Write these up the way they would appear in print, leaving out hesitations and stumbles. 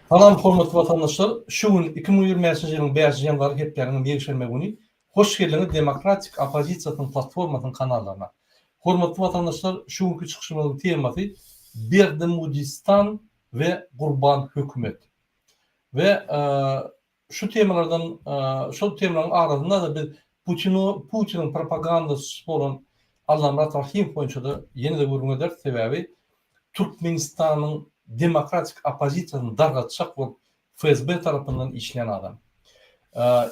Salam hormatly watandaşlar! Şu gün 2025-nji ýylyň bäşinji ýanwary hepdäniň ýekşenbe güni. Hoş geldiňiz Demokratik oppozisiýasynyň platformasynyň kanallaryna. Hormatly watandaşlar şu günki çykyşymyzyň temasy Berdimudistan we Gurban hökümet. We şu temalardan şol temalaryň arasynda-da biz Putino Putiniň propagandaçysy bolan Allamyrat Rahymow boýunça-da ýene-de gürrüň ederis, sebäbi Türkmenistanyň demokratik oppozisiýasyny dargatjak bolup FSB tarapyndan işleýän adam.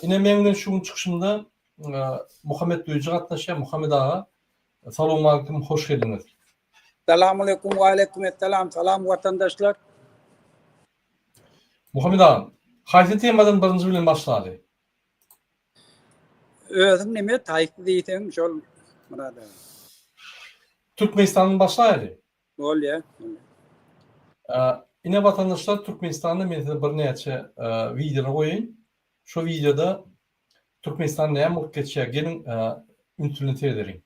Ine meň bilen şu gün çykyşymda Muhammet Duýujy gatnaşýar. Muhammet aga, salowmalikim, hoş geldiňiz. Salamaleýkum, waleýkim essalam, salam watandaşlar. Muhammet aga, haýsy temadan birinji bilen başlaly? Özüň neme taýsy diýseň şol Myrat aga. Türkmenistandan başlaýaly. Bolýa. Ine watandaşlar Türkmenistanda men size birnäçe wideolar goýaýyn. Şo wideoda Türkmenistan näme bolup geçýär geliň üns bilen seredeliň.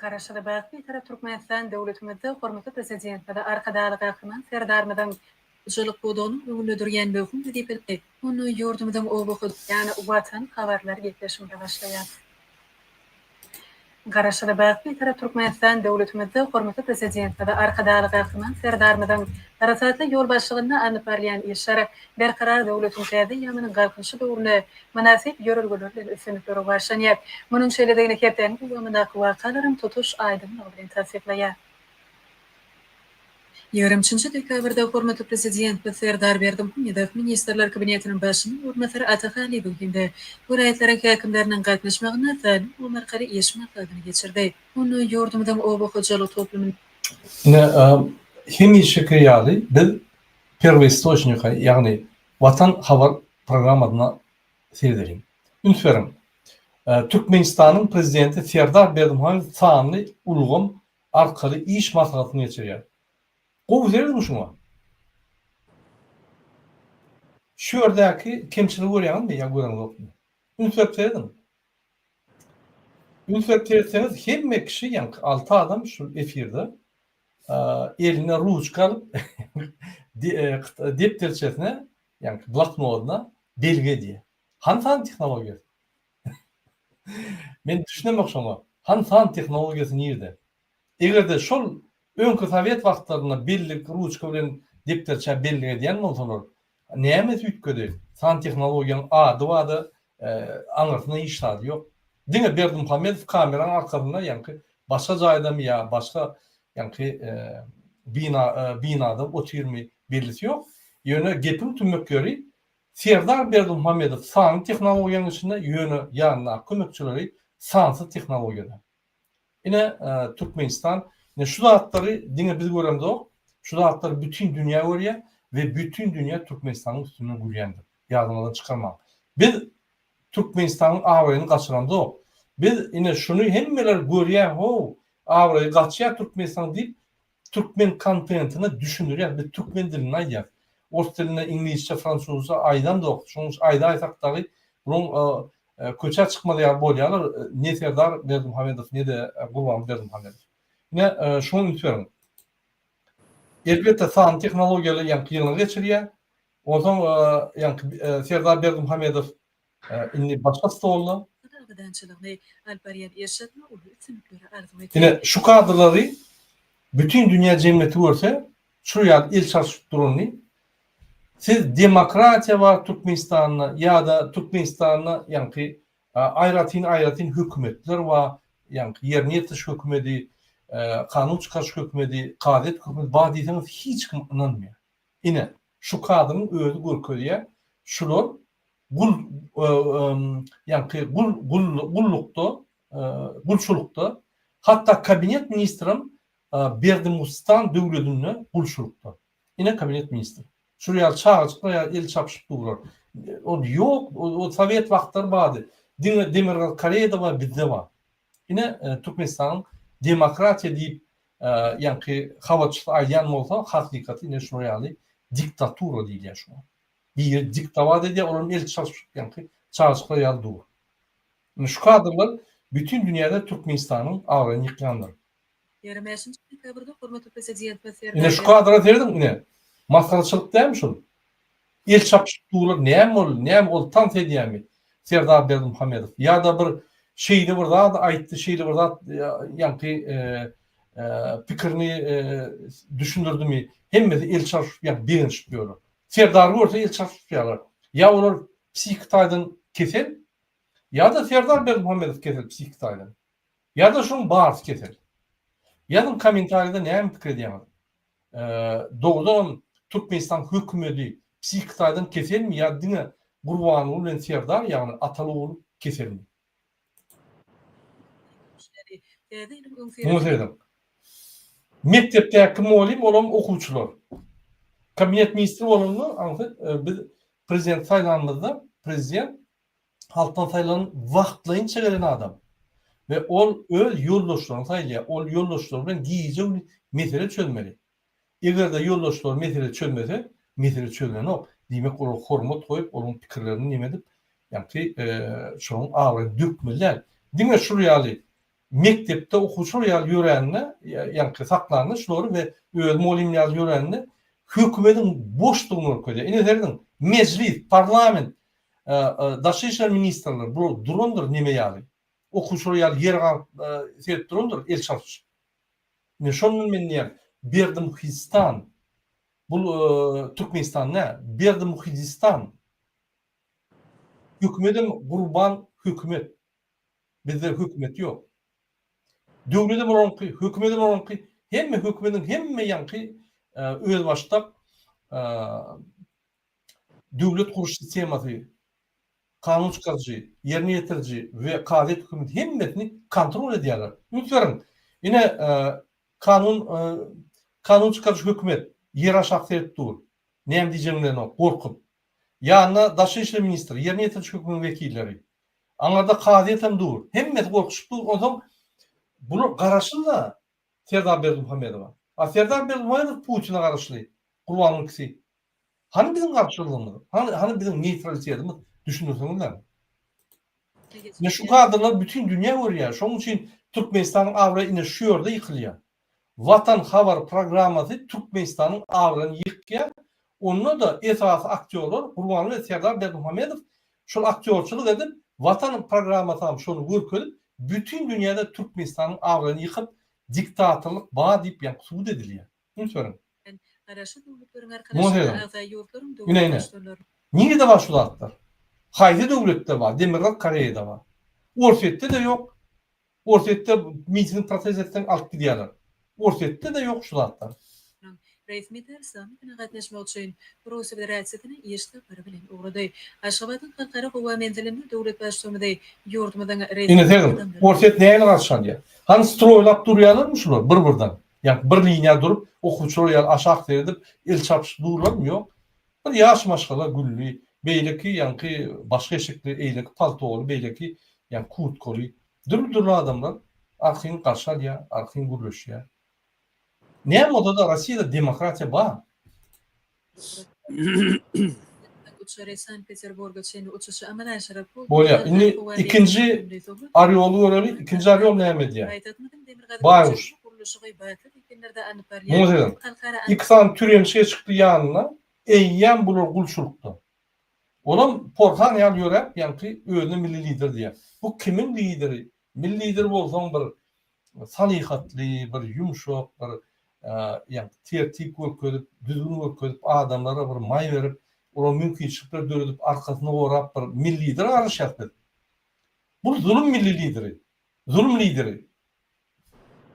Garaşsyz, baky Bitarap Türkmenistan döwletimizde hormatly Prezidentimiz Arkadagly Gahryman Serdarymyzyň hojalyk pudagynyň öňünde durýan möhüm wezipeleri, onda ýurdumyzyň oba hojalyk Watan habarlar gepleşigimize başlaýarys. Garaşsyz, baky Bitarap Türkmenistan döwletimizde hormatly Prezidentimiz Arkadagly Gahryman Serdarymyzyň parasatly ýolbaşçylygynda alnyp barylýan işler Berkarar döwletiň täze eýýamynyň Galkynyşy döwründe mynasyp ýörelgeler bilen üstünlikli rowaçlanýar. Munuň şeýledigini hepdäniň dowamyndaky wakalaram tutuş aýdyňlygy bilen tassyklaýar. 23 dekabrda hormatly Prezidentimiz Serdar Berdimuhamedow Ministrler Kabinetiniň Başynyň orunbasary Ata Halyýewiň hem-de welaýatlaryň häkimleriniň gatnaşmagynda sanly ulgam arkaly iş maslahatyny geçirdi. Onda ýurdumyzyň oba hojalyk toplumyny. Ine, hemişeki ýaly biz Perwoistoçnika, ýagny Watan habar programmasyna seredeliň. Üns beriň, Türkmenistanyň Prezidenti Serdar Berdimuhamedow sanly ulgam arkaly iş maslahatyny geçirýär. Gowy serediň şuňa. Şu ýerdäki kemçiligi görýäňizmi ýa göreňzokmy? Üns berip serediň. Üns berip seretseňiz hemme kişi ýaňky alty adam şu efirde eline ruçka alyp depderçesine ýaňky bloknodyna belgi edýär. Hany san tehnologiýasy? Men düşünemok şoňa. Hany san tehnologiýasy nirde? Eger-de şol öňki sowet wagtlarynda bellik ruçka bilen depderçä bellik edýän bolsalar, nämesi üýtgedi? San tehnologiýaň ady barda aňyrsynda hiç zady ýok. Diňe Berdimuhamedow kameraň arkasynda ýaňky başga jaýdamy ýa başga ýaňky bina binada otyrmy bellisi ýok. Ýöne gepiň tümmek ýeri Serdar Berdimuhamedow sanly tehnologiýanyň içinde, ýöne ýanyndaky kömekçileri sansyz tehnologiýada. Ine, Türkmenistan, ine şu zatlary diňe biz göremzok, şu zatlary bütin dünýä görýär we bütin dünýä Türkmenistanyň üstünden gülýändir. Ýadyňyzdan çykarmaň. Biz Türkmenistanyň abraýyny gaçyramzok. Biz ine şuny hemmeler görýär, how, abraýy gaçýar Türkmenistanyň diýip, Türkmen kontentine düşündirýäs, biz türkmen dilinde aýdýas. Ors dilinde, iňlisçe, fransuzça aýdamzok. Şonuň üçin aýdaýsak dagy bulaň köçä çykmaz ýaly bolýarlar, ne Serdar Berdimuhamedow, ne-de Gurbanguly Berdimuhamedow. Ine, şuňa üns beriň. Elbetde, sanly tehnologiýaly ýaňky ýygnagy geçirýär. Onsoň ýaňky Serdar Berdimuhamedow Indi başga stolda. Abadançylygyny alyp barýan işlerinde uly üstünlikleri arzuw etdi. Ine, şu kadrlary bütin dünýä jemgyýeti görse, şu ýaly el çalşyp duranyny, siz demokratiýa bar Türkmenistanda ýa-da Türkmenistanda ýaňky aýratyn-aýratyn hökümetler bar, ýaňky ýerine ýetiriş hökümedi, kanun çykaryş hökümedi, kazyýet hökümedi bar diýseňiz hiç kim ynanmaýar. Ine, şu kadryň özi görkezýär, şular gul ýaňky gul gul gullukda gulçulykda hatda kabinet ministrem Berdimustan döwledinde gulçulykda. Ine kabinet ministr. Şul ýaly çagajyklar ýaly el çapyşyp durlar. Ol ýok, o sowet wagtlary bardy. Diňe Demirgazyk Koreýada bar, bizde bar. Ine Türkmenistanyň demokratiýa diýip ýaňky habarçysy aýdýan bolsa hakykaty ine şular ýaly. Diktatura diýilýär şuňa. Biri diktowat edýär, olam el çalşyp ýaňky çagajyklar ýaly dur. Indi şu kadrlar bütin dünýäde Türkmenistanyň abraýyny ýykýandyr. 25-nji dekabrda hormatly Prezidentimiz Serdar Ine şu kadra serediň ine. Masgaraçylyk dälmi şul? El çapyşyp durlar näme boldy näme ol tans edýämi Serdar Berdimuhamedow ýa-da bir şeýle bir zat aýtdy şeýle bir zat ýaňky pikirini düşündirdimi hemmesi el çarpyşyp ýa begenişip ýörler. Serdary görse el çarpyşýarlar. Ýa olar psihiki taýdan kesel ýa-da Serdar Berdimuhamedow kesel psihiki taýdan. Ýa-da şuň barysy kesel. Ýazyň kommentariýada näme pikir edýäňiz? Dogrudanam Türkmenistan hökümedi psihiki taýdan keselmi ýa diňe Gurbanguly bilen Serdar ýagny ataly ogul keselmi? Muňa serediň. Mekdepdäki mugallym olam okuwçylar. Kabinet ministri bolanda aňsat biz prezident saýlanymyzda prezident halkdan saýlanan wagtlaýynça gelen adam we ol öz ýoldaşlaryny saýlaýar. Ol ýoldaşlary bilen gije-gündiz mesele çözmeli. Eger-de ýoldaşlary mesele çözmese, mesele çözülenok. Diýmek, olara hormat goýup, olaryň pikirlerini neme edip, ýagny şonuň abraýyny dökmeli däl. Diňe şul ýaly mekdepde okuwçylar ýaly ýörände, ýagny saklanda şulary we özi mugallym ýaly ýörände hökümediň boşdugyny görkezýär. Ine serediň, mejlis, parlament, daşary işler ministrleri bular durandyr neme ýaly. Okuwçylar ýaly ýere galyp seredip durandyr el çalşyp. Ine şondan men diýýän Berdimuhidistan bul Türkmenistan däl, Berdimuhidistan. Hökümedem gurban hökümet. Bizde hökümet ýok. Döwledem olaryňky, hökümedem olaryňky, hemme hökümediň hemme ýaňky özbaşdak döwlet guruş sistemasy, kanun çykaryjy, ýerine ýetiriji we kazyýet hökümeti hemmesini kontrol edýärler. Üns beriň, ine kanun kanun çykaryjy hökümet ýer aşak seredip dur. Näme diýjegini bilenok, gorkup. Ýanynda daşary işler ministri, ýerine ýetiriji hökümetiň wekilleri. Aňyrda kazyýet hem dur. Hemmesi gorkuşyp dur. Onsoň bular garaşly-da Serdar Berdimuhamedowa. A Serdar Berdimuhamedow Putine garaşly. Gurbanyň ikisi. Hany biziň garşylygymyz? Hany, hany biziň neýtralitetimiz? Düşündirseňizläň. Ine şu kadrlar bütin dünýä görýär. Şonuň üçin Türkmenistanyň abraýy ine şu ýerde ýykylýar. Watan habar programmasy Türkmenistanyň abraýyny ýykýar. Onda-da esasy aktýorlar Gurbanguly we Serdar Berdimuhamedow şol aktýorçylyk edip, Watan programmasam şony görkezip, bütin dünýäde Türkmenistanyň abraýyny ýykyp, diktatorlyk bar diýip ýaňky subut edilýär. Üns beriň. Garaşsyz Döwletleriň Muňa Arkalaşygyna serediň. agza ýurtlaryň Ine, döwlet ine. Baştutanlarynyň. Nirede bar şu zatlar? Haýsy döwletde bar? Demirgazyk Koreýada bar. Orsýetde-de ýok. Orsýetde miting protest etseň alyp gidýärler. Orsýetde-de ýok şu zatlar. Resmi däl sammitine gatnaşmak üçin Russiýa Federasiýasyna iş sapary bilen ugrady. Aşgabadyň Halkara howa menzilinde döwlet Baştutanymyzy ýurdumyzyň resmi Ine serediň. adamlary. Orsýet nähili garşy alýar? Hany stroýlap durýarlarmy şular bir-birden? Ýagny bir liniýa durup, okuwçylar ýaly aşak seredip, el çarpyşyp durlarmy? Ýok. Bir ýaş maşgala gülli, beýleki ýaňky başga eşikli, eýleki paltoly, beýleki ýaňky kurtkaly, dürli-dürli adamlar arkaýyn garşy alýar, arkaýyn gürleşýär. Näme bolsa-da Rossiýada demokratiýa bar. Uçary Sankt-Peterburga çenli uçuşy amala aşyryp, Bolýar. Indi ikinji Orýoly göreli. Ikinji Orýol näme edýär? Paýtagtymyzyň demirgazyk Baýguş. künjeginde gurluşygy batly depginlerde alnyp Muňa barylýan serediň. halkara Iki sany türemşe çykdy ýanyna. Eýýäm bular gulçulykda. Olam porhan ýaly ýöräp, ýaňky özüne milli lider diýýär. Bu kimiň lideri? Milli lider bolsaň bir salyhatly, bir ýumşak, bir ýagny tertip görkezip, düzgün görkezip, adamlara bir maý berip, olara mümkinçilikler döredip, arkasyny gorap bir milli lidere garaşýarys biz. Bu zulum milli lideri. Zulum lideri.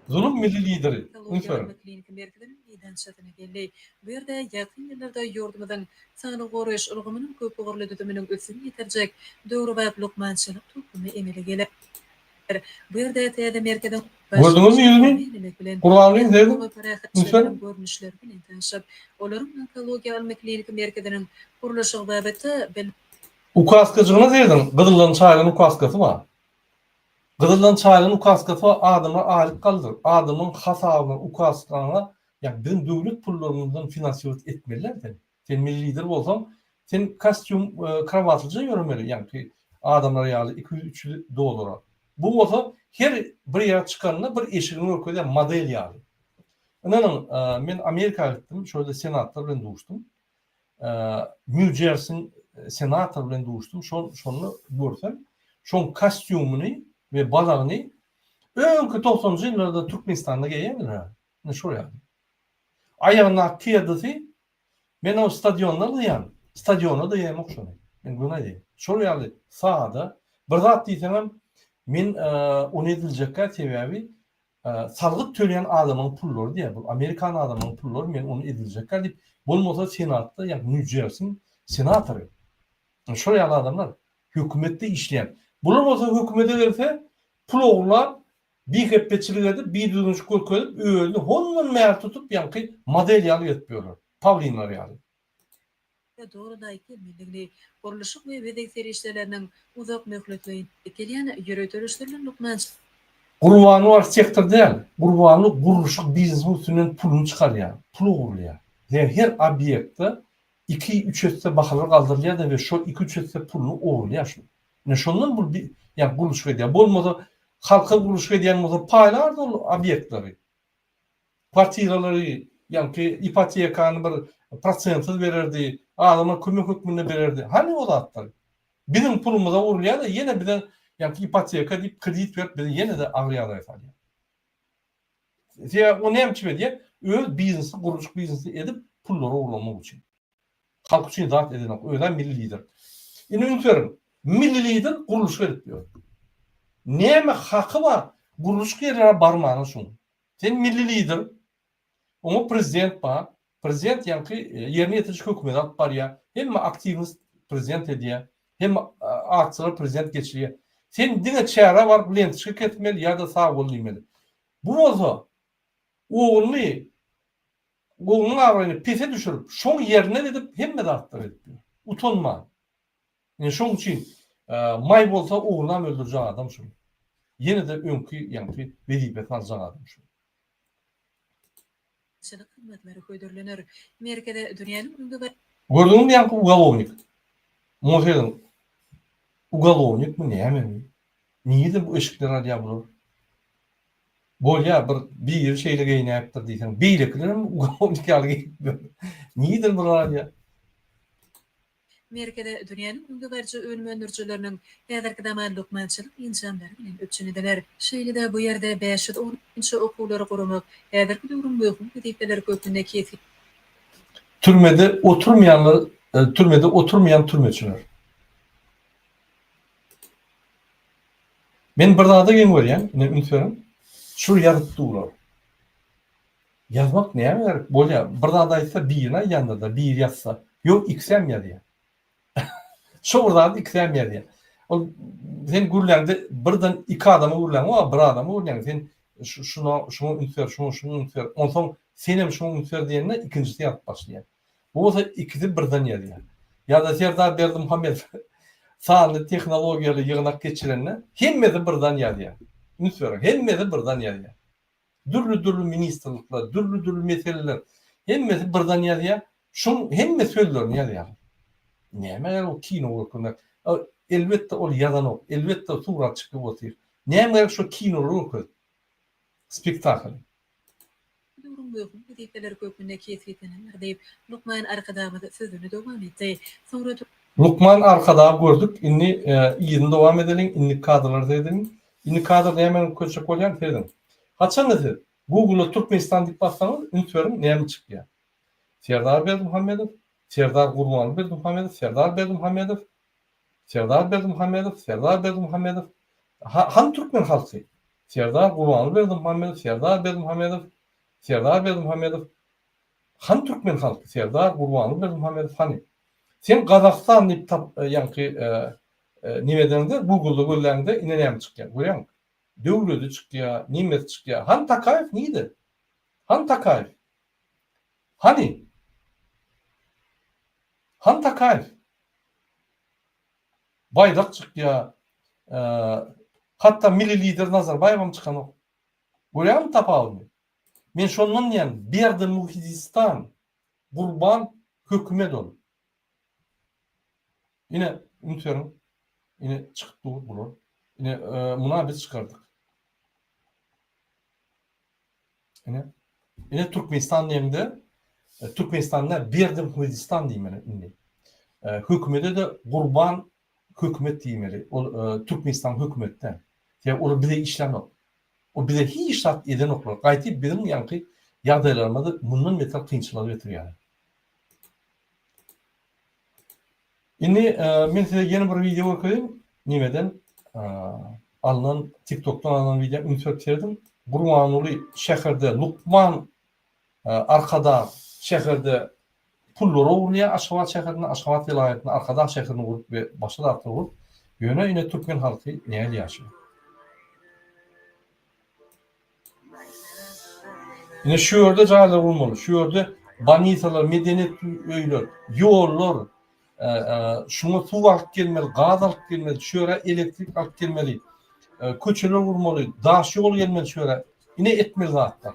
Zulum milli lideri. Üns Onkologiýa beriň. ylmy-kliniki merkeziniň meýdançasyna geldi. Bu ýerde ýakyn ýyllarda ýurdumyzyň saglygy goraýyş ulgamynyň köpugurly düzüminiň üstüni ýetirjek döwrebap lukmançylyk toplumy emele geler. Bu ýerde täze merkeziň baş Gördüňizmi ýüzüni? bellemek bilen, Gurbangulyň ähli serediň. umumy Üns beriň. parahatçylygyň görnüşleri bilen tanşyp, olaryň onkologiýa ylmy-kliniki merkeziniň gurluşygy babatda bil. Ukaskajygyna serediň, gyzyldan çaýylan ukaskasy bar. Gyzyldan çaýylan ukaskasy bar, adamlar aýlyk galdyr. Adamyň hasabyna ukaskaňa. Ýa biziň döwlet pullarymyzdan finansirować etmeliler seni. Sen milli lider bolsaň, sen kostýum, krowatlyja ýöremeli, ýaňky adamlar ýaly 200-300 dollara. Bu bolsa her bir ýere çykanda bir eşigini görkezýär model ýaly. Ynanyň, men Amerika gitdim, şo ýerde senatlar bilen duşdum. Nýu Jersiň senatory bilen duşdum, şonda görsem, şoň kostýumyny we balagyny öňki togsanjy ýyllarda Türkmenistanda geýendir-hä, ine şol ýaly. Aýagyndaky kedisi men ony stadionda alýan, stadiona-da geýemok şony, men göni aýdaýyn. Şol ýaly sada, bir zat diýseňem, men ony ediljekkä sebäbi Salgyt töleýän adamyň pullary diýýär, bu amerikan adamynyň pullary men ony ediljekkä diýip, bolmasa senatda ýa Nýu-Jersiň senatory. Şol ýaly adamlar hökümetde işleýän. Bular bolsa hökümete gelse pul ogurlap, bihepbeçilik edip, bidüzgünçilik görkezip, özüni hondan bäri tutup ýaňky model ýaly gezip ýörler, pawlinler ýaly. doly laýyk gelmelidigini, gurluşyk we bezeg serişdeleriniň uzak möhletleýin gelýän ýöriteleşdirilen lukmançylyk Gurbanly arhitektor däl, Gurbanly gurluşyk biznesiniň üstünden puluny çykarýar, pul ogurlaýar. Sebäbi her obýektde iki-üç esse bahalar galdyrylýar-da we şol iki-üç esse puluny ogurlaýar şul. Ine şondan bul ýa gurluşyk edýär. Bolmasa halka gurluşyk edýän bolsa paýlardy ol obýektleri. Kwartiralary, ýaňky ipotekany bir prosentsiz bererdi, adama kömek hökmünde bererdi. Hany o zatlar? Biziň pulumyza urulýar-da, ýene bize ýaňky ipoteka diýip kredit berip bizi ýene-de agyr ýagdaýa salýar. Sebäbi o näme üçin edýär? Öz biznesini, gurluşyk biznesini edip pullary ogurlamak üçin. Halk üçin zat edenok. Özem milli lider. Indi üns beriň. Milli lider gurluşyk edip ýör. Näme haky bar gurluşyk ýerlere barmana şuň? Sen milli lider, oňa prezident bar, prezident ýaňky ýerine ýetiriji hökümeti alyp barýar, hemme aktiwnost prezident edýär, hemme aksiýalary prezident geçirýär. Sen diňe çärä baryp lentoçka kesmeli ýa-da sag bol diýmeli. Bu bolsa ogluny, oglunyň abraýyny pese düşürip, şoň ýerine gidip hemme zatlary edip ýör. Utanman. Ine şoň üçin maý bolsa oglunam öldürjek adam şul. Ýene-de öňki ýaňky wezipesini aljak adam şul. Çylyk hyzmatlary hödürlener. Merkeze dünýäniň öňde Gördüňizmi ýaňky ugalownik. Muňa serediň. Ugalownikmi nämemi? Nireden bu eşikleri alýar bular? Bolýar bir biri şeýle geýnäpdir diýseň, beýlekilerem ugalownik ýaly geýnip ýör. Nireden bular alýar? Merkeze dünýäniň öňdebaryjy önüm öndürijileriniň häzirki zaman lukmançylyk enjamlary bilen üpjün ediler. Şeýle-de bu ýerde 510-njy okuwlary guramak häzirki döwrüň möhüm wezipeleri hökmünde kesgitlenildi. Türmede oturmaýanlar türmede oturmaýan türmeçiler. Men bir zada geň görýän, ine üns beriň. Şul ýazyp durlar. Ýazmak näme gerek? Bolýar, bir zat aýtsa birini aýdýandyr-da, biri ýazsa. Ýok, ikisem ýazýar. Şo bir zady ikisem ýazýar. Ol sen gürläňde birden iki adama gürläňok, bir adama gürläň. Sen şuna, şuňa üns ber, şuňa, şuňa üns ber. Onsoň senem şuňa üns ber diýende ikinjisi ýazyp başlaýar. Bu bolsa ikisi birden ýazýar. Ýa-da Serdar Berdimuhamedow sanly tehnologiýaly ýygnak geçirende hemmesi birden ýazýar. Üns beriň, hemmesi birden ýazýar. Dürli-dürli ministrlikler, dürli-dürli meseleler, hemmesi birden ýazýar. Şoň hemme sözlerini ýazýarlar. Nämä gerek o kino görkezmek? Elbetde ol ýazanok, elbetde surat çekip otyr. Nämä gerek şo kinolary görkezip? Spektakl. Döwrüň möhüm wezipeleri hökmünde kesgitlenendir diýip, lukman Arkadagymyz sözüni dowam etdi. Soňra. Lukman Arkadagy gördük, indi yzyny dowam edeliň, indiki kadrlara seredeliň. Indi kadr nämäni görkezjek bolýan, serediň. Haçanda siz Google-a Türkmenistan diýip bassaňyz, üns beriň näme çykýar. Serdar Berdimuhamedow, Serdar Gurbanguly Berdimuhamedow, Serdar Berdimuhamedow, Serdar Berdimuhamedow, Serdar Berdimuhamedow. Hany türkmen halky? Serdar Gurbanguly Berdimuhamedow, Serdar Berdimuhamedow, Serdar Berdimuhamedow. Hany türkmen halky Serdar Gurbanguly Berdimuhamedow hany? Sen Gazagystan diýip tap ýaňky neme edeňde Google-da gözläňde ine näme çykýar görýäňmi? Döwledi çykýar, nemesi çykýar. Hany Tokaýew nirde? Hany Tokaýew? Hany? Hany Tokaýew? Baýdak çykýar. Hatda milli lider Nazarbaýewam çykanok. Görýäňmi tapawudyny? Men şondan diýýän, Berdimuhidistan, Gurban hökümet ol. Ine, üns beriň. Ine, çykyp dur bular. Ine, muna biz çykardyk. Ine, ine Türkmenistan diýende, Türkmenistanda Berdimuhidistan diýmeli indi. Hökümete-de Gurban hökümet diýmeli. Ol Türkmenistan hökümeti däl. Sebäbi olar bize işlänok. Ol bize hiç zat edenoklar. Gaýty biziň ýaňky ýagdaýlarymyzy mundan beter kynçylyga getirýärler. Indi men size ýene bir wideo görkezeýin. Nimeden alnan TikTokdan alnan wideo üns berip serediň. Gurbanguly şäherde lukman Arkadag şäherde pullar ogurlaýar Aşgabat şäherinde Aşgabat welaýatynda Arkadag şäherini gurup we başga zatlar gurup ýöne ine türkmen halky nähili ýaşaýar. Ine şu ýerde jaýlar gurmaly şu ýerde bolnisalar medeniýet öýler ýollar şuňa suw alyp gelmeli gaz alyp gelmeli şu ýere elektrik alyp gelmeli köçeler gurmaly daş ýol gelmeli şu ýere ine etmeli zatlar.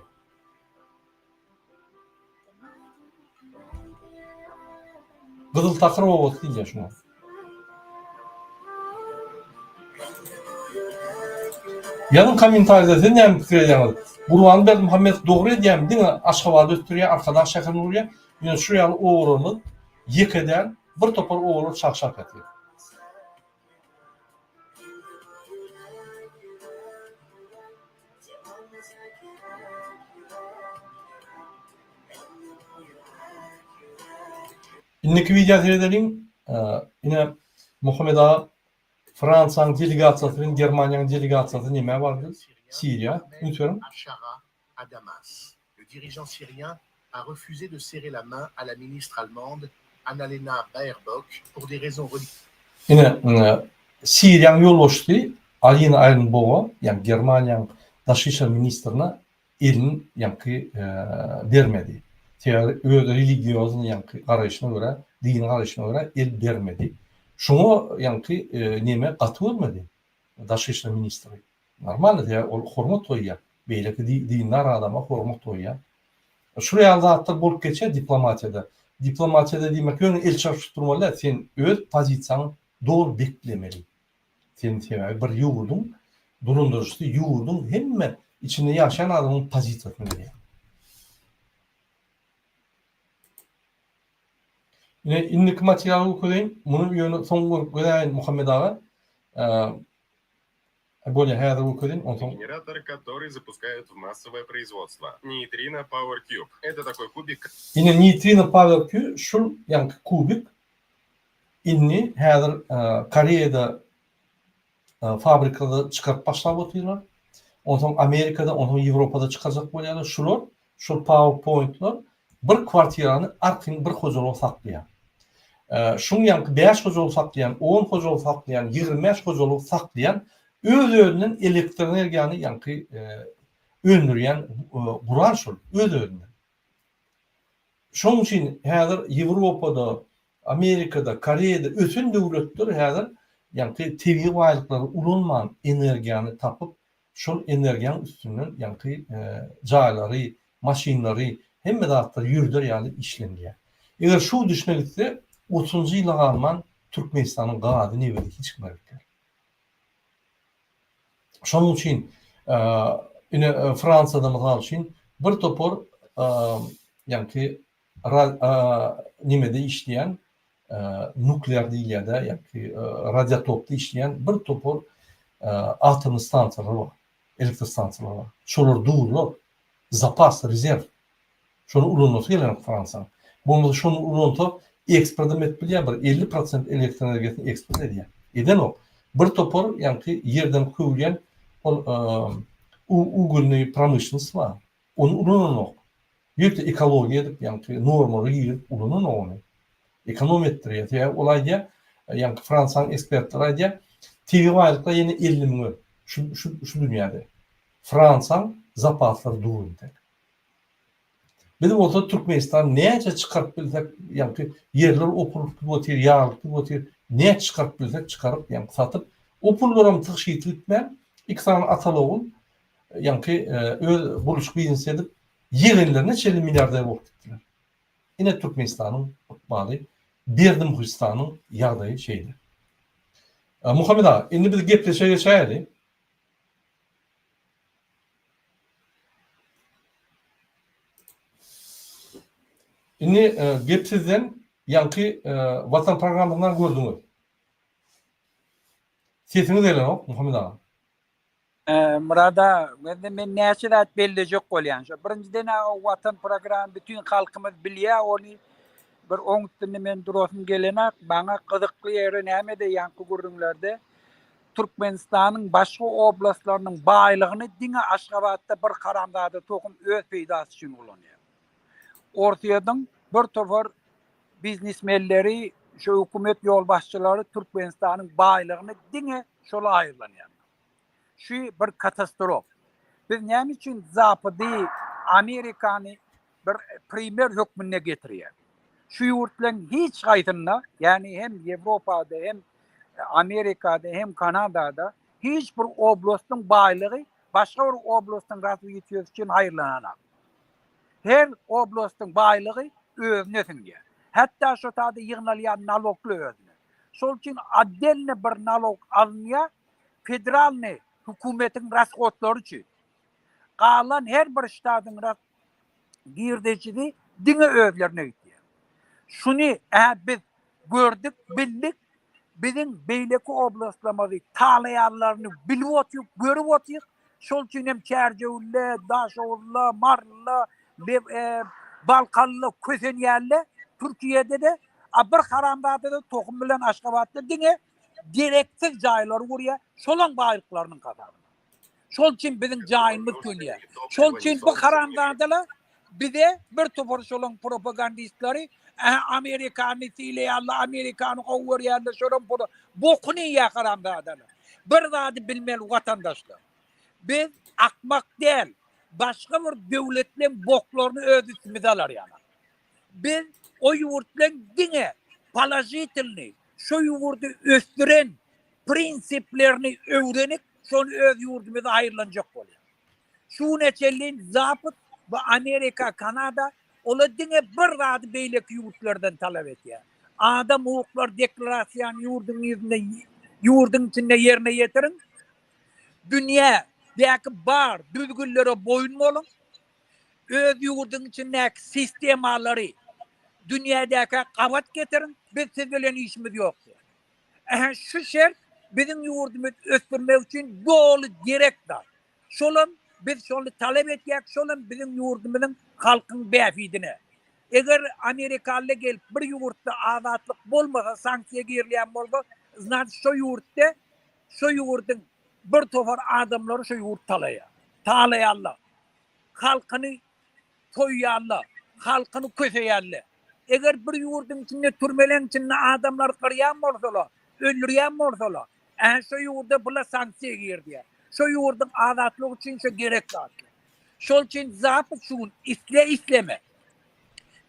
Gyzyl takyr obasy diýilýär şuňa. Ýazyň kommentariýada siz näme pikir edýäňiz? Gurban Berdimuhamedow dogry edýärmi diňe Aşgabady ösdürýär Arkadag şäherini gurýar ýöne şu ýaly obalarymyz ýeke däl bir topar obalar çagşap ýatyr. Indiki wideo seredeliň. Ine Muhammet aga Fransiýanyň delegasiýasy bilen Germaniýanyň delegasiýasy nämä bardy? Siriýa. Üns beriň. Le dirigeant syrien a refusé de serrer la main à la ministre allemande Annalena Baerbock pour des raisons religieuses. Ine, Siriýanyň ýolbaşçysy Alina Aýrnboga, ýagny Germaniýanyň daşary işler ministrine elini ýaňky bermedi. Sebäbi öz religioznyý ýaňky garaýşyna görä, dini garaýşyna görä el bermedi. Şoňa ýaňky neme gaty görmedi daşary işler ministri. Normalny sebäbi ol hormat goýýar. Beýleki dindar adama hormat goýýar. Şul ýaly zatlar bolup geçýär diplomatiýada. Diplomatiýada diýmek ýöne el çarpyşyp durmaly däl. Sen öz pozisiýaňy doly beklemeli. Sen sebäbi bir ýurduň dolandyryjysy ýurduň hemme içinde ýaşaýan adamyň pozisiýasyny bilýär. Ine indiki materialy görkezeýin. Muny ýöne soň görüp gözäýin Muhammet aga. Bolýar häzir görkezeýin onsoň. Generator, который запускают в массовое производство. Нейтрино Power Cube. Это такой кубик. Ine Neutrino Power Cube şul ýaňky kubik indi häzir Koreýada fabrikada çykaryp başlap otyrlar. Onsoň Amerikada, onsoň Ýewropada çykarjak bolýarlar. Şular şol power pointler bir kwartirany arkaýyn bir hojalygy saklaýar. Şuň ýaňky bäş hojalygy saklaýan, on hojalygy saklaýan, 25 hojalygy saklaýan öz-özünden elektroenergiýany ýaňky öndürýän gural şol, öz-özünden. Şonuň üçin häzir Ýewropada, Amerikada, Koreýada ösen döwletler häzir ýaňky tebigy baýlyklary ulanman energiýany tapyp, şol energiýanyň üstünden ýaňky jaýlary, maşynlary, hemme zatlary ýöreder ýaly işlenilýär. Eger şu gidişine gitse, otuzynjy ýyla galman Türkmenistanyň gazy, nebiti hiç kime gerek däl. Şonuň üçin ine Fransiýada mysal üçin bir topar ýaňky nemede işleýän nuklear diýilýär-de, ýaňky radiotopda işleýän bir topar atomny stansiýalar bar, elektrostansiýalar bar. Şolar durlar, zapas, rezerw. Şony ulanasy gelenok Fransiýanyň. Bolmasa şony ulansa eksportam edip bilýär, bir 50 prosent elektroenergiýasyny eksport edýär. Edenok. Bir topar ýaňky ýerden köwülýän ol ugolnyý promyşlennost bar. Ony ulananok. Ýörite ekologiýa edip ýaňky normalara girip ulananok ony. Ekonom etdirýär. Sebäbi ol aýdýar, ýaňky Fransiýanyň ekspertleri aýdýar, tebigy baýlyklar ýene 50 müňe şu şu şu dünýäde. Fransiýaň zapaslary dur entek. Biz bolsa Türkmenistan näçe çykaryp bilsek, ýaňky ýerler opulyp gidip otyr, ýarylyp gidip otyr, näçe çykaryp bilsek çykaryp, ýaňky satyp, o pullaram tygşytly gitmän, iki sany ataly-ogul ýaňky öz gurluşyk biznesi edip. Ýegenlerine çenli milliarder bolup gitdiler. Ine Türkmenistanyň ykbaly, Berdimuhystanyň ýagdaýy şeýle. Muhammet aga, indi biz gepleşige geçäýeli. Indi gep sizden, ýaňky Watan programmasyndan gördüňiz. Sesiňiz gelenok, Muhammet aga. Myrat aga, indi men näçe zat bellejek bolýan. Şo birinjiden-ä o Watan programma bütin halkymyz bilýär ony. Bir oň üstünde men durasym gelenak. Maňa gyzykly ýeri nämede ýaňky gürrüňlerde Türkmenistanyň başga oblastlarynyň baýlygyny diňe Aşgabatda bir haramzada tohum öz peýdasy üçin ulanýar. Orsýetiň bir topar biznesmenleri, şu hökümet ýolbaşçylary Türkmenistanyň baýlygyny diňe şola aýyrlanýarlar. Şu bir katastrof. Biz näme üçin Zapady, Amerikany bir primer hökmünde getirýär? Şu ýurtlaryň hiç haýsynda, ýagny hem Ýewropada, hem Amerikada, hem Kanadada hiç bir oblastyň baýlygy başga bir oblastyň razwitiýasy üçin haýyrlananak. Her oblastyň baýlygy özüne siňýär. Hatda şo taýda ýygnalýan nalogly özüne. Şol üçin otdelny bir nalog alynýar, federalnyý hökümetiň rashodlary üçin. Galan her bir ştatyň girdejisi diňe özlerine gitýär. Şuny-ä biz gördük, bildik. Biziň beýleki oblastlarymyzy talaýanlaryny bilip otyk, görüp otyk. Şol üçin hem Çärjewli, Daşoguzly, Maryly, Balkanly kösenýärler. Türkiýede-de, a bir haramzada-da tohum bilen Aşgabatda diňe dereksiz jaýlary gurýar, şolaň baýlyklarynyň hasabyna. Şol üçin biziň jaýymyz sönýär. Şol üçin bu haramzadalar bize bir topar şolaň propagandistleri Ähä Amerikany sylaýarlar, Amerikany gowy görýärler, şolaň puly bokuny iýýär haramzadalar. Bir zady bilmeli watandaşlar. Biz akmak däl, başga bir döwletleň boklaryny öz üstümize alar ýaly. Biz o ýurtlaň diňe položitelnyý, şo ýurdy ösdüren prinsiplerini öwrenip, şony öz ýurdumyza aýyrlanjak bolýar. Şu güne çenli Zapad we Amerika, Kanada olar diňe bir zady beýleki ýurtlardan talap edýär. Adam hukuklary deklarasiýany ýurduň ýüzünde ýurduň içinde ýerine ýetiriň. Dünýä däki bar düzgünlere boýun boluň. Öz ýurduň içindäki sistemalary dünýädäkä gabat getiriň. Biz siz bilen işimiz ýok diýýär. Ähä şu şert biziň ýurdumyzy ösdürmek üçin doly gerek zat. Şolam biz şony talap etýäk, şolam biziň ýurdumyzyň halkyň bähbidine. Eger amerikaly gelip bir ýurtda azatlyk bolmasa, sanksiýa girilýän bolsa, znaçt şo ýurtda şo ýurduň bir topar adamlary şo ýurt talaýar. Talaýarlar. Halkyny soýýarlar, halkyny köseýärler. Eger bir ýurduň içinde türmeleň içinde adamlary gyrýan bolsalar, öldürýän bolsalar, ähä şo ýurda bular sanksiýa girizýär. Şo ýurduň azatlygy üçin şo gerek zatlar. Şol üçin Zapad şu gün isle-isleme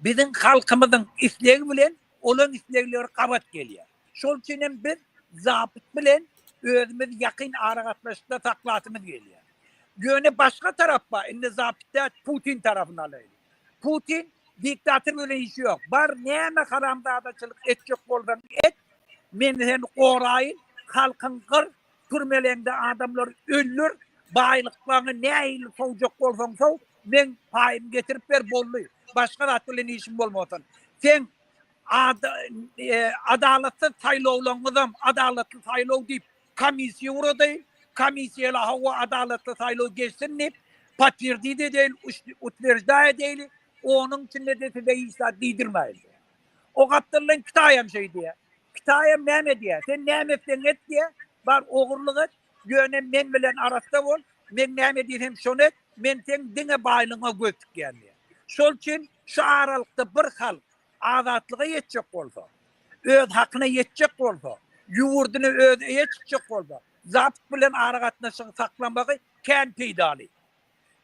biziň halkymyzyň islegi bilen olaň islegleri gabat gelýär. Şol üçin hem biz Zapad bilen özümiz ýakyn aragatnaşykda saklasymyz gelýär. Ýöne başga tarap bar, indi Zapad däl, Putin tarapyny alaýly. Putin diktator bilen işi ýok. Bar näme haramzadaçylyk etjek bolsaň et, men seni goraýyn, halkyňy gyr, türmeleňde adamlary öldür, baýlyklaryňy nähili sowjak bolsaň sow, meň paýymy getirip ber boldy. Başga zat bilen işim bolmasyn. Seň Adalatsyz saýlawlaryňyzam adalatly saýlaw diýip komissiýa guradaýyn. Komissiýalar hawa adalatly saýlaw geçsin diýip potwerdit edeýin, utwerždaý edeýli. Onuň içinde-de size hiç zat diýdirmäýin diýýär. O gapdaldan Kitaýam şeý diýýär. Kitaýam näme diýýär? Sen näme etseň et diýýär. Bar ogurlyk et, ýöne men bilen arassa bol, men näme diýsem şony et, men seň diňe baýlygyňa göz tikýän diýýär. Şol üçin şu aralykda bir halk azatlyga ýetjek bolsa, öz hakyna ýetjek bolsa, ýurduny özi eýe çykjak bolsa, Zapad bilen aragatnaşygy saklamagy kän peýdaly.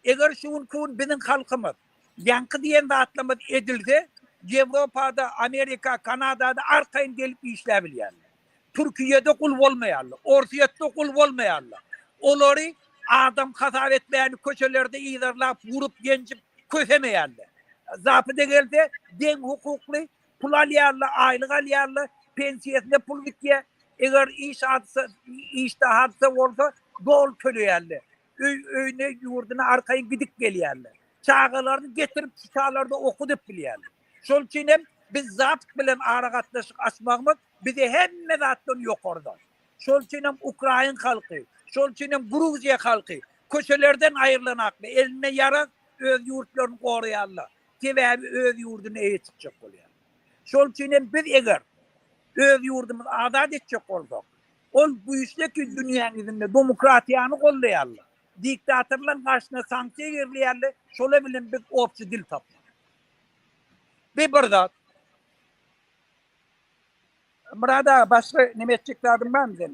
Eger şu günki gün biziň halkymyz ýaňky diýen zatlarymyz edilse, Ýewropada, Amerika, Kanadada arkaýyn gelip işläbilýärler. Türkiýede gul bolmaýarlar, Orsýetde gul bolmaýarlar. Olary adam hasap etmäni köçelerde yzarlap, urup, ýenjip. Kösemeýärler. Zapyda gelse deň hukukly pul alýarlar, aýlyk alýarlar, pensiýasynda pul gitýär. Eger iş hadysa, işde hadysa bolsa doly töleýärler. Öý, öýüne, ýurduna arkaýyn gidip gelýärler. Çagalaryny getirip şu çaglarda okudyp bilýärler. Şol üçin hem biz Zapad bilen aragatnaşyk açmagymyz bize hemme zatdan ýokarda. Şol üçin hem ukrain halky, şol üçin hem gruziýa halky köçelerden aýrylanakly, elinde ýarag öz ýurtlaryny goraýarlar. Sebäbi öz ýurduna eýe çykjak bolýar. Şol üçin hem biz eger öz ýurdumyzy azat etjek bolsak, ol güýçli ki dünýäň ýüzünde demokratiýany goldaýarlar. Diktatorlaryň garşysyna sanksiýa girizýärler, şolar bilen biz obşi dil tapmaly. Bir bir zat. Myrat aga başga neme etjek zadyň barmy seň?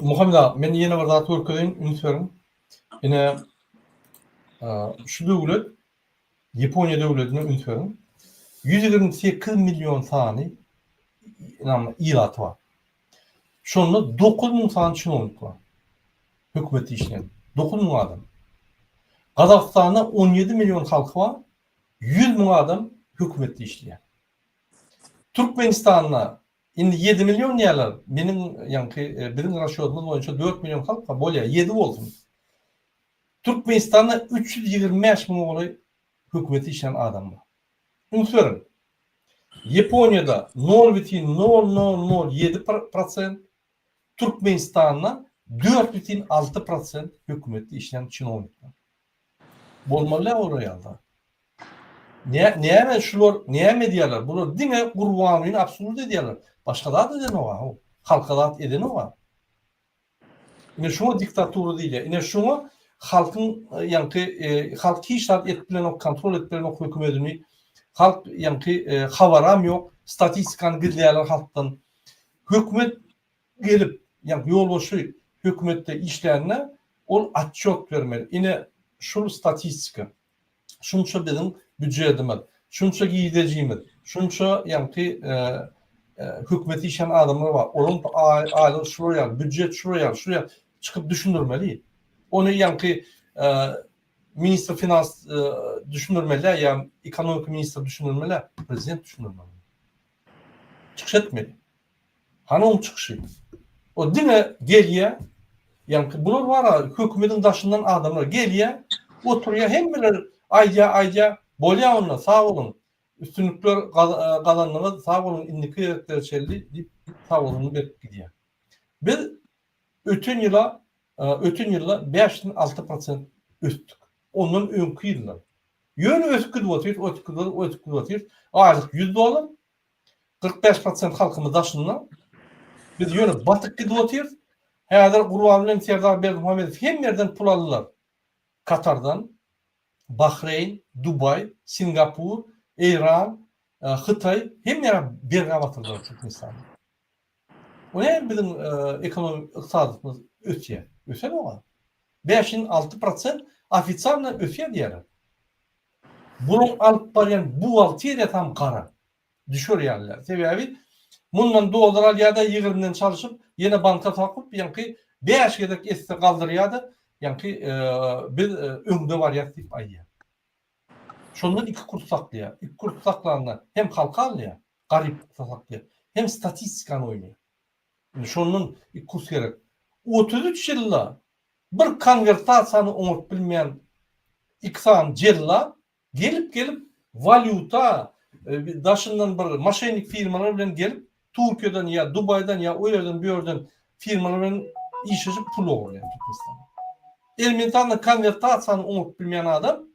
Muhammet aga, men ýene bir zat görkezeýin, üns beriň. Ine, şu döwlet, Ýaponiýa döwletine üns beriň. 128 million sany ilaty bar. Şonda 9000 sany çinownik bar. Hökümetde işleýän. 9000 adam. Gazagystanda 17 million halky bar. 100 müň adam hökümetde işleýär. Türkmenistanda indi 7 million diýýärler. Meniň ýaňky e, biziň rasýodymyz boýunça 4 million halk bar. Bolýar, 7 bolsun. Türkmenistanda 325 müňe golaý hökümetde işleýän adam bar. Üns beriň. Ýaponiýada 0,0007 prosent, Türkmenistanda 4,6 prosent hökümetde işleýän çinownikler. Bolmaly däl olar ýaly zat. Näme şular näme edýärler? Bular diňe Gurbangulyny absurd edýärler. Başga zat edenok-a. Halka zat edenok-a. Ine şuňa diktatura diýilýär. Ine şuňa halkyň ýaňky halk hiç zat edip bilenok, kontrol edip bilenok hökümetini. Halk ýaňky habaram ýok. Statistikany gizleýärler halkdan. Hökümet gelip, ýagny ýolbaşçy hökümetde işlände ol otçýot bermeli. Ine şul statistika. Şunça biziň býujetimiz, şunça girdejimiz, şunça ýagny hökümetde işleýän adamlar bar. Olaryň aýlygy şular ýaly, býujet şular ýaly, şular ýaly çykyp düşündirmeli. Ony ýagny ministr finans düşündirmeli ýa ekonomika ministri düşündirmeli, prezident düşündirmeli. Çykyş etmeli. Hany oň çykyşy? O diňe gelýä, ýaňky bular bar-a hökümediň daşyndan adamlar gelýä, oturýa hemmeler aýdýa aýdýa, bolýa onda sag boluň, üstünlikler gazandyňyz sag boluň indiki gezeklere çenli diýip sag boluňy berip gidýä. Biz öten ýyla öten ýylda 5,6 prosent ösdük. Ondan öňki ýylda. Ýöne ösüp gidip otyrys, ösüp gidip ösüp gidip otyrys. Aýlyk 100 dollar, 45 prosent halkymyz daşynda. Biz ýöne batyp gidip otyrys. Häzir Gurban bilen Serdar Berdimuhamedow hemme ýerden pul aldylar. Katardan, Bahreýn, Dubaý, Singapur, Eýran, Hytaý hemme ýere bergä batyrdylar Türkmenistany. O näme biziň ekonomik ykdysadyýetimiz ösýär? Ösenok-a. 5-6 prosent ofitsialno ösýär diýýärler. Bulaň alyp barýan buhgalteriýasam gara. Düşer ýaly däl. Sebäbi mundan dollar alýar-da, ýigrimiden çalşyp, ýene banka sokup, ýaňky bäş gezek esse galdyrýar-da, ýaňky biz öňde barýas diýip aýdýar. Şondan iki kurs saklaýar. Iki kurs saklanda hem halky alýar, garyplykda saklaýar, hem statistikany oýnaýar. Indi şondan iki kurs gerek. 33 ýylda bir konwertasiýany oňaryp bilmeýän iki sany jellat gelip-gelip walýuta daşyndan bir moşennik firmalar bilen gelip Türkiýeden ýa Dubaýdan ýa o ýerden bu ýerden firmalar bilen işleşip pul ogurlaýar Türkmenistanda. Elementarno konwertasiýany oňaryp bilmeýän adam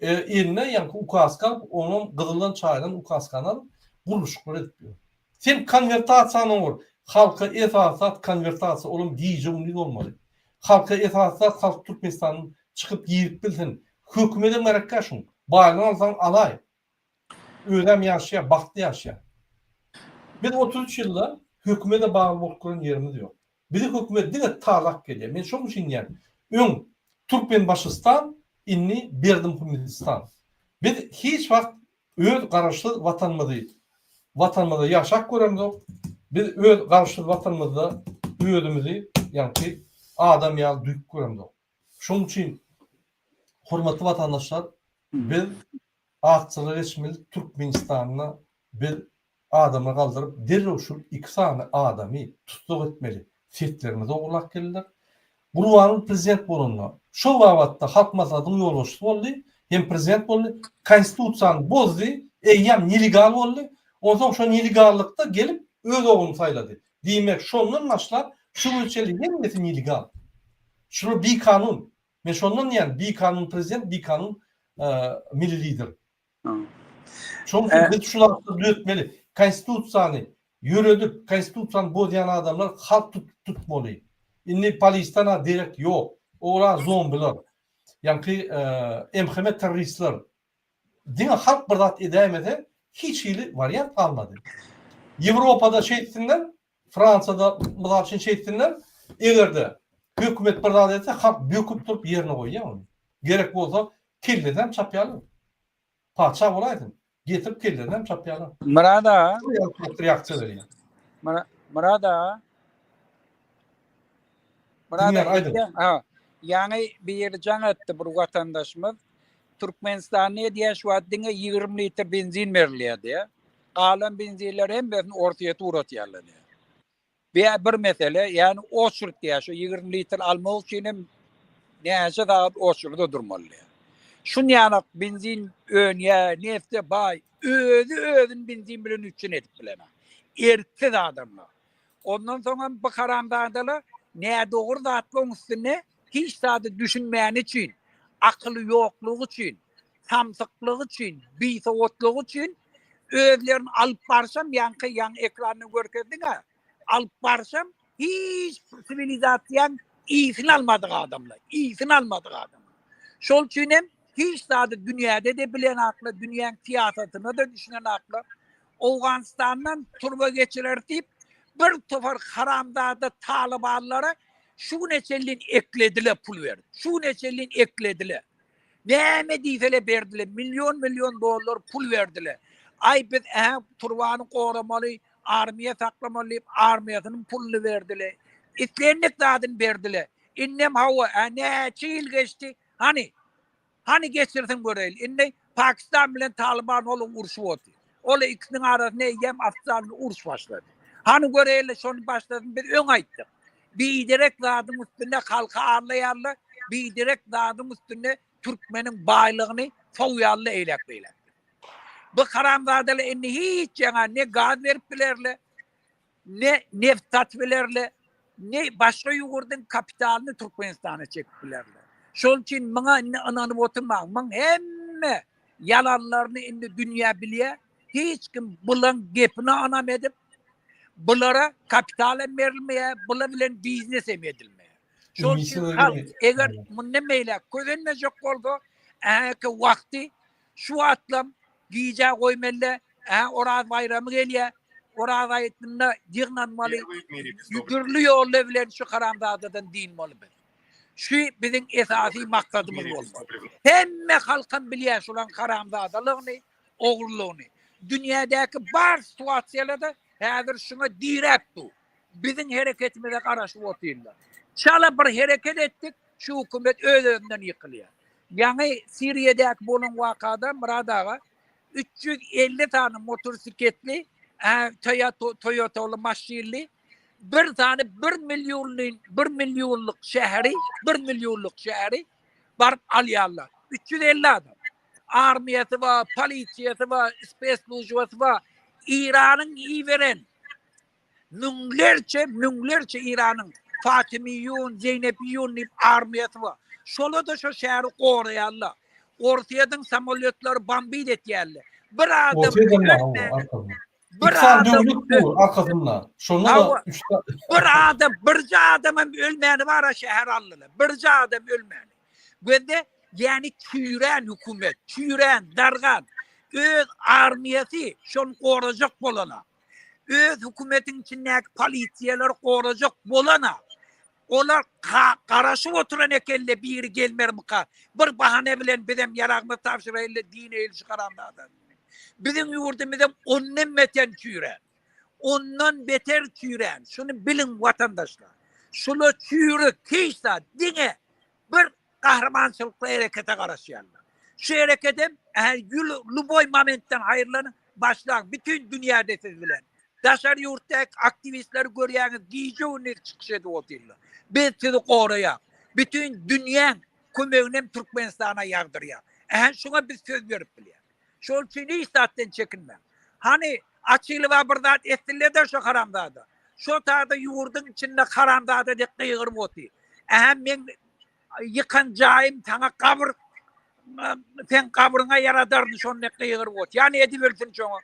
eline ýaňky ukaska alyp, onam gyzyldan çaýylan ukaskany alyp gurluşyklar edip ýör. Sen konwertasiýany oňar. Halka esasy zat konwertasiýa, olam gije-gündiz bolmaly. Halka esasy zat halk Türkmenistandan çykyp girip bilsin. Hökümedem gerekkä şuň. Baýlygyny alsaň alaý. Özem ýaşaýar, bagtly ýaşaýar. Biz 33 ýylda hökümede bagly bolup gören ýerimiz ýok. Bizi hökümet diňe talap gelýär. Men şonuň üçin diýýän, öň Türkmenbaşystan, indi Berdimuhamedistan. Biz hiç wagt öz garaşsyz watanymyzy watanymyzda ýaşap göremzok. Biz öz garaşsyz watanymyzda özümizi ýaňky adam ýaly duýup göremzok. Şonuň üçin. Hormatly watandaşlar, biz akçylyga geçmeli Türkmenistanda biz adamlar galdyryp derrew şul iki sany adamy tussag etmeli. Seslerimizi ogurlap geldiler. Gurbanguly prezident bolanda şo babatda Halk Maslahatynyň ýolbaşçysy boldy, hem prezident boldy, konstitusiýany bozdy, eýýäm nelegal boldy. Onsoň şo nelegallykda gelip öz ogluny saýlady. Diýmek şondan başlap şu güne çenli hemmesi nelegal. Şular bikanun. Men şondan diýýän bikanun prezident, bikanun milli lider. Şonuň üçin biz şu zatlary düzetmeli. Konstitusiýany ýöredip, konstitusiýany bozýan adamlar halk tutmaly. Indi polisden-a derek ýok. Olar zombiler. Ýaňky MHM terroristler. Diňe halk bir zat edäýmese hiç hili wariant galmady. Ýewropada şeýtsinler, Fransiýada mysal üçin şeýtsinler, eger-de hökümet bir zat etse halk böküp durup ýerine goýýar ony. Gerek bolsa kellesinem çapýarlar. Patyşa bolaýsyn, getirip kellesinem çapýarlar. Myrat aga. Reaksiýa berýär. Myrat aga. Myrat aga, ha. Ýaňy biri jaň etdi bir watandaşymyz. Türkmenistanda edýär şu wagt diňe 20 litr benzin berilýär diýär. Galan benzinleri hemmesini Orsýete ugratýarlar diýär. Bu bir mesele, ýagny oçurt diýär, şu 20 litr almak üçin hem näçe sagat oçurda durmaly diýär. Şun ýanak benzin önýär, nefte baý, özi özüni benzin bilen üpjün edip bilenok. Erksiz adamlar. Ondan soň hem bu haramzadalar nädogry zatlaryň üstünde hiç zady düşünmäni üçin, akyly ýoklugy üçin, samsyklygy üçin, bisowatlygy üçin özlerini alyp barşam ýaňky ýaňy ekranda görkezdiň-ä, alyp barşam hiç siwilizasiýaň ysyny almadyk adamlar, ysyny almadyk adamlar. Şol üçin hem hiç zady dünýäde-de bilenaklar, dünýäň syýasatyna-da düşünenaklar. Owganystandan turba geçirer diýip, bir topar haramzada talybanlara şu güne çenli eklediler pul berip. Şu güne çenli eklediler. Näme diýsele berdiler. Million million dollar pul berdiler. Aý biz ähä turbany goramaly, armiýa saklamaly diýip armiýasynyň puluny berdiler. Islendik zadyny berdiler. Indem hawa, ä näçe ýyl geçdi? Hany Hany geçirsin göreýli. Indi Pakistan bilen Talyban ol urşup otyr. Ol ikisiniň arasynda eýýäm ofitsialny uruş başlady. Hany göreýli şony başlasyn biz öň aýtdyk. Biderek zadyň üstünde halky aldaýarlar, biderek zadyň üstünde türkmeniň baýlygyny sowýarlar eýläk beýläk. Bu haramzadalar indi hiç ýaňa ne gaz berip bilerler, ne neft satyp bilerler, ne başga ýurduň kapitalyny Türkmenistana çekip bilerler. Şol üçin muňa indi ynanyp oturmaň. Muň hemme ýalanlaryny indi dünýä bilýär. Hiç kim bulaň gepine ynam edip, bulara kapital hem berilmeýär, bular bilen biznes hem edilmeýär. Şol üçin halk eger mundan beýläk kösenmejek bolsa, äki wagty Şu wagtlam gijä goýmaly, ä Oraz baýramy gelýär. Oraz aýtynda ýygnanmaly. Dürli ýollar bilen şu haramzadadan dynmaly biz. Şu biziň esasy maksadymyz bolmaly. Hemme halkam bilýär şulaň haramzadalygyny, ogrulygyny. Dünýädäki bar situasiýalarda häzir şuňa diräp dur. Biziň hereketimize garaşyp otyrlar. Çala bir hereket etdik, şu hökümet öz-özünden ýykylýar. Ýaňy Siriýadäki bolan wakada Myrat aga 350 sany motosikletli, Toyotaly maşynly bir sany 1 millionly 1 millionlyk şäheri, 1 millionlyk şäheri baryp alýarlar. 350 adam. Armiýasy bar, polisiýasy bar, spesslujbasy bar. Iranyň iberen Müňlerçe, müňlerçe Iranyň Fatimiýun, Zeýnebiýun diýip armiýasy bar. Şolar-da şo şäheri goraýarlar. Orsýetiň samolýotlary bombit etýärler. Bir adam ölmän, bir adam döwlet dur arkasynda. Şonda-da üç Bir adam, birje adam hem ölmäni bar-a şäher aldylar. Birje adam ölmäni. Gözde ýani çüýrän hökümet, çüýrän, dargan öz armiýasy şony gorajak bolana. Öz hökümetiň içindäki polisiýalary gorajak bolana olar garaşyp oturan ekenle biri gelmermika bir bahana bilen bizem ýaragymyzy tabşyraýyly dineýli şu haramzada. Biziň ýurdumyzam ondan beter çüýrän. Ondan beter çüýrän. Şuny biliň watandaşlar. Şula çüýrük hiç zat diňe bir. gahrymançylykly herekete garaşýarlar. Şu herekedem lýuboý momentden haýyrlanyň, başlaň, bütin dünýäde siz bilen. Daşary ýurtdaky aktiwistleri görýäňiz, gije-gündiz çykyş edip otyrlar. Biz sizi goraýas. Bütin dünýäň kömeginem Türkmenistana ýagdyrýar. Ähä şuňa biz söz berip bilýäs. Şol üçin hiç zatdan çekinmäň. Hany Açylowa bir zat etsinler-de şo haramzada. Şo taýda ýurduň içinde haramzada dek gygyryp otyr. Ähä meň ýykan jaýym saňa gabyr seň gabryňa ýaradaryn şony dek gygyryp otyr. Hany edibilsin şoňa.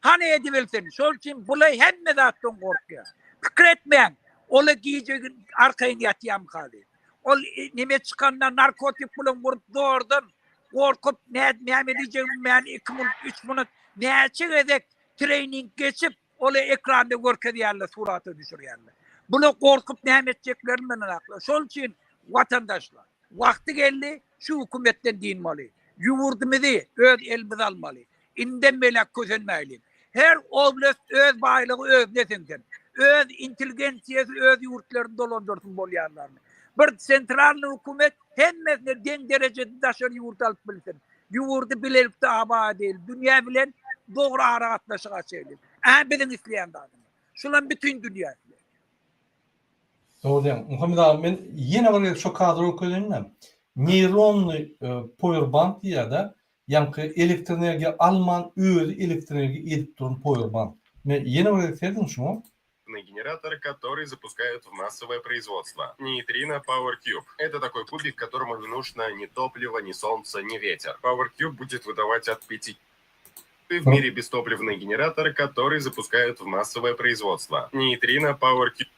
Hany edibilsin. Şol üçin bula hemme zatdan gorkýar. Pikir etmäň. Ola gije arkaýyn ýatýamyka diýip. Ol neme çykanda narkotik bilen urup zordan gorkup näme diýjegimi bilmän 2 minut 3 minut näçe gezek trening geçip ola ekranda görkezýärler surata düşürýärler. Bula gorkup näme etjeklerini bilenaklar. Şol üçin watandaşlar wagty geldi şu hökümetden dynmaly. Ýurdumyzy öz elimize almaly. Indem beýläk kösenmäýliň. Her oblast öz baýlygy özüne siňsin. Öz intelligensiýasy öz ýurtlaryny dolandyrsyn bolýanlaryny. Bir sentralnyý hökümet hemmesine deň derejede daşary ýurt alyp bilsin. Ýurdy bilelikde abat edeýli. Dünýä bilen dogry aragatnaşyk açaýly. Ä biziň isleýän zadymyz. Şulam bütin dünýä isleýär. Dogry diýýäň. Muhammet aga men ýene bir gezek şo kadry görkezeýin-de. Neýronnyý powerbank diýýär-de. Ýaňky elektrenergiýa alman özi elektrenergiýa edip duran powerbank. Men ýene bir gezek serediň şuňa. Генератор, который запускают в массовое производство. Нейтрино Power Cube. Это такой кубик, которому не нужно ни топливо, ни солнце, ни ветер. Power Cube будет выдавать от 5 в мире бестопливный генератор, который запускают в массовое производство. Нейтрино Power Cube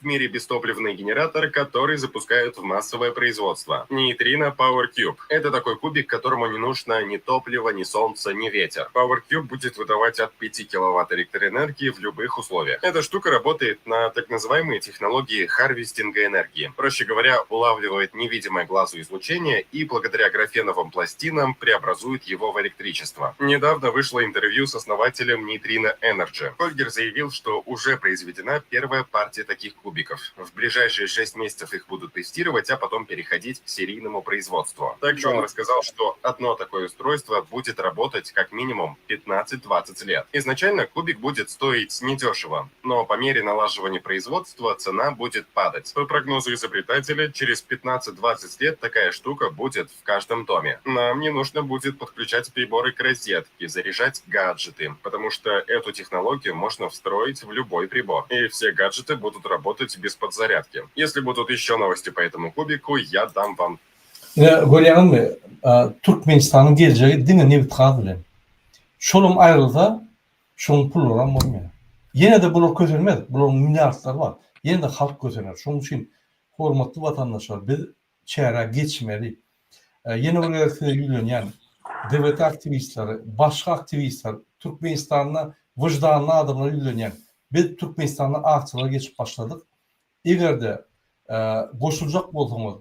в мире бестопливный генератор, который запускают в массовое производство. Нейтрино Power Cube. Это такой кубик, которому не нужно ни топливо, ни солнце, ни ветер. Power Cube будет выдавать от 5 киловатт электроэнергии в любых условиях. Эта штука работает на так называемые технологии харвестинга энергии. Проще говоря, улавливает невидимое глазу излучение и благодаря графеновым пластинам преобразует его в электричество. Недавно вышло интервью с основателем Нейтрино Energy. Хольгер заявил, что уже произведена первая партия таких кубиков. В ближайшие 6 месяцев их будут тестировать, а потом переходить к серийному производству. Также он рассказал, что одно такое устройство будет работать как минимум 15-20 лет. Изначально кубик будет стоить недешево, но по мере налаживания производства цена будет падать. По прогнозу изобретателя, через 15-20 лет такая штука будет в каждом доме. Нам не нужно будет подключать приборы к розетке, заряжать гаджеты, потому что эту технологию можно встроить в любой прибор. И все гаджеты будут работать без подзарядки. Если будут еще новости по этому кубику, я дам вам Ine görýäňizmi, Türkmenistanyň geljegi diňe nebit-gaz bilen. Şolam aýrylsa, şoň pullaram bolmaýar. Ýene-de bular kösenmez, bularyň milliardlary bar. Ýene-de halk kösener. Şonuň üçin, hormatly watandaşlar, biz çärä geçmeli. Ýene bir gezek size ýüzlenýän, DWT aktiwistleri, başga aktiwistler, Türkmenistanda wyždanly adamlara ýüzlenýän, biz Türkmenistanda aksiýalara geçip başladyk. Eger-de goşuljak bolsaňyz,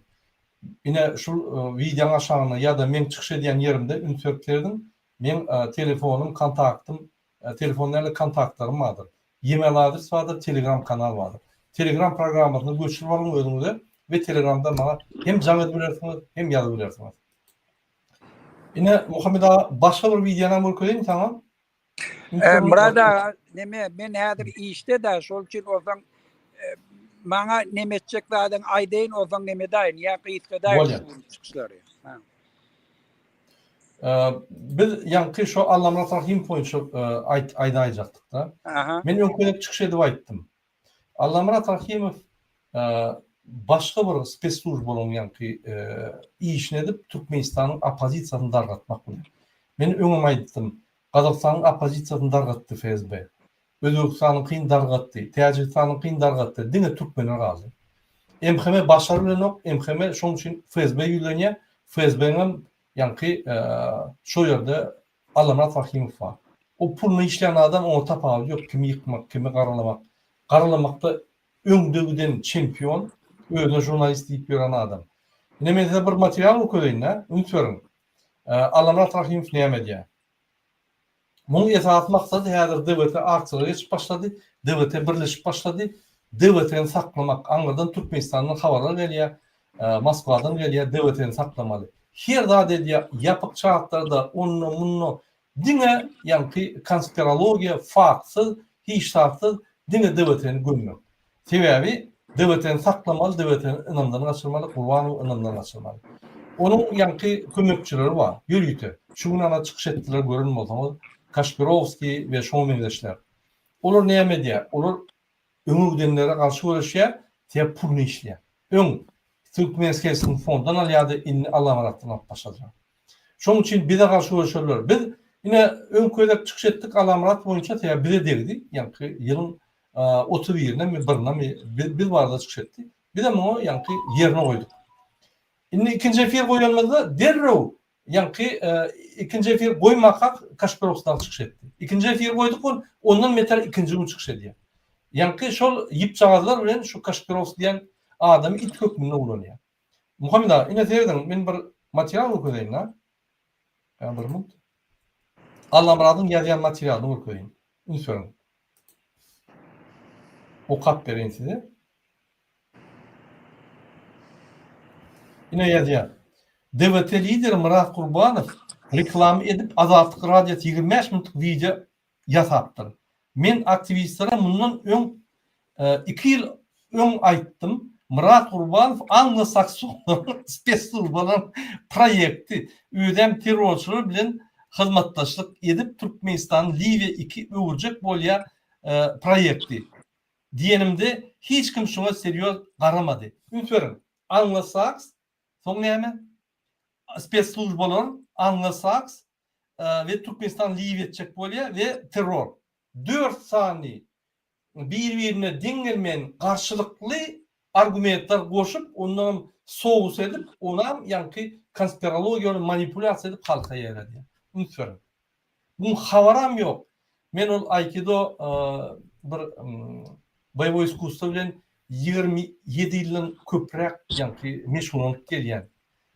ine şul wideoň aşagynda ýa-da meň çykyş edýän ýerimde üns berip serediň, meň telefonym, kontaktym Telefon däl-de kontaktlarym bardyr. E-mail adres bardyr, telegram kanal bardyr. Telegram programmasyny göçürip alyň özüňize we telegramdan maňa hem jaň edip bilersiňiz, hem ýazyp bilersiňiz. Ine Muhammet aga başga bir wideonam görkezeýin saňa. Myrat aga neme men häzir işde-de şol üçin olsaň maňa neme etjek zadyň aýdaýyn olsaň neme edaýyn ýa gysgadaýyn şu çykyşlary. Biz ýaňky şo Allamyrat Rahymow boýunça aýdaýjakdyk-da. Men öňki gezek çykyş edip aýtdym. Allamyrat Rahymow başga bir spesslujbalaryň ýaňky işini edip, Türkmenistanyň oppozisiýasyny dargatmak bilen. Men öňem aýtdym, Gazagystanyň oppozisiýasyny dargatdy FSB. Özbegistanyňkyny dargatdy, Täjigistanyňkyny dargatdy, diňe türkmenler galdy. MHM başaryp bilenok, MHM şoň üçin FSB ýüzlenýär, FSB-niňem ýaňky şo ýerde Allamyrat Rahymow bar. O puluna işleýän adam oňa tapawudy ýok kimi ýykmak, kimi garalamak. Garalamakda öňde giden çempion, özüne žurnalist diýip ýören adam. Ine men size bir material görkezeýin-dä, üns beriň. Allamyrat Rahymow näme edýär? Munuň esasy maksady häzir DWT aksiýalara geçip başlady, DWT birleşip başlady. DWT-ni saklamak, aňyrdan Türkmenistandan habarlar gelýär. Moskwadan gelýär DWT-ni saklamaly. Her zat edýär, ýapyk çatlarda, onda, munda diňe ýaňky konspirologiýa faktsyz, hiç zatsyz diňe DWT-ni gömmek. Sebäbi DWT-ni saklamaly, DWT-ni ynamdan gaçyrmaly, Gurbanowy ynamdan gaçyrmaly. Onuň ýaňky kömekçileri bar, ýörite. Şu gün ana çykyş etdiler gören bolsaňyz, Kaşpirowskiý we şoňa meňzeşler. Olar näme edýär? Olar öňe gidenlere garşy göreşýär, sebäp puluny işleýär. Öň Türkmenskelskin fonddan alýardy, indi Allamyratdan alyp başladylar. Şonuň üçin bize garşy göreşerler. Biz ine öňki gezek çykyş etdik Allamyrat boýunça, sebäp bize degdi, ýaňky ýylyň 31-ine mi, birine mi biz barada çykyş etdi. Bizem muňa ýaňky ýerine goýduk. Indi ikinji efir goýanymyzda derrew Ýaňky ikinji efir goýmakak Kaşpirovsdan çykyş etdi. Ikinji efir goýduk ol ondan beter ikinji gün çykyş edýär. Ýaňky şol ýipjagazlar bilen şu Kaşpirovs diýen adamy it hökmünde ulanýar. Muhammet aga ine serediň men bir material görkezeýin da. Ýa bir minut. Allamyradyň ýazýan materialyny görkezeýin. Üns beriň. Okap bereýin size. Ine ýazýar. DWT lideri Myrat Gurbanow reklama edip Azatlyk Radiosy 25 minutlyk wideo ýasapdyr. Men aktiwistlere mundan öň iki ýyl öň aýtdym, Myrat Gurbanow anglo-saksonlaryň spessluzbalaryň proýekti, özem terrorçylar bilen hyzmatdaşlyk edip Türkmenistany Liwiýa iki öwürjek bolýar proýekti. Diýenimde hiç kim şuňa serýoz garamady. Üns beriň, anglo-saks, soň näme? Spesslujbalar, anglo-saks we Türkmenistan Liwiýa etjek bolýar we terror. Dört sany bir-birine deň gelmeýän garşylykly argumentler goşup, ondanam sous edip, onam ýaňky konspirologiýa bilen manipulýasiýa edip halka ýaýradýar. Üns beriň. Muň habaram ýok. Men ol aýkido bir boýewoý iskusstwo bilen 27 ýyldan köpräk ýaňky meşgullanyp gelýän.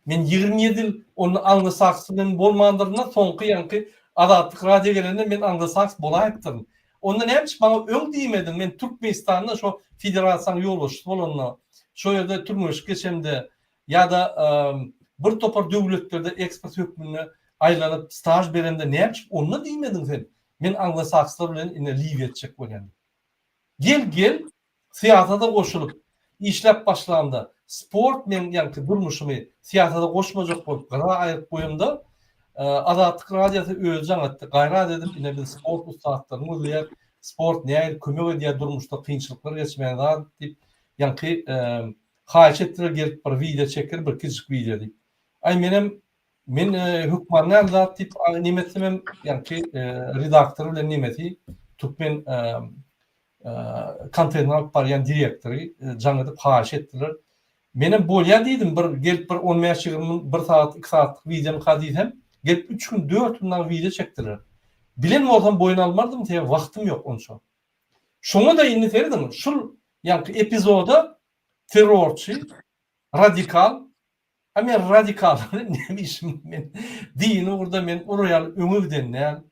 Men 27 ýyl onda anglosaks bilen bolmandyryn-da, soňky ýaňky Azatlyk radio gelende men anglosaks bolaýypdyryn. Onda näme üçin maňa öň diýmediň, men Türkmenistanda şo federasiýanyň ýolbaşçysy bolanda, şo ýerde türgenleşik geçemde, Ýa-da bir topar döwletlerde ekspert hökmünde aýlanyp staž berende näme üçin onda diýmediň sen men anglosakslar bilen ine Liwiýa etjek bolýan diýip. Gel gel syýasata goşulyp işläp başlamda sport meň ýaňky durmuşymy syýasata goşmajak bolup gyra aýryp goýamda Azatlyk radiosy özi jaň etdi gaýrat edip ine biz sport ussatlaryny gözleýäs sport nähili kömek edýär durmuşda kynçylyklar geçmäge zat diýip ýaňky Haýyş etdiler gelip bir wideo çekgin bir kiçijik wideo diýip. Aý menem men hökman däl zat diýip neme etsemem ýaňky redaktor bilen nemesi türkmen kontentini alyp barýan direktory jaň edip haýyş etdiler. Menem bolýa diýdim bir gelip bir on bäş ýigrimi minut bir sagat iki sagatlyk wideomyka diýsem gelip üç gün dört gün dagy wideo çekdiler. Bilen bolsam boýun almardym sebäbi wagtym ýok onça. Şoňa-da indi serediň şul ýaňky epizoda terrorçy, radikal, a men radikal bilen näme işim men dini ugurda men olar ýaly öňe giden däl,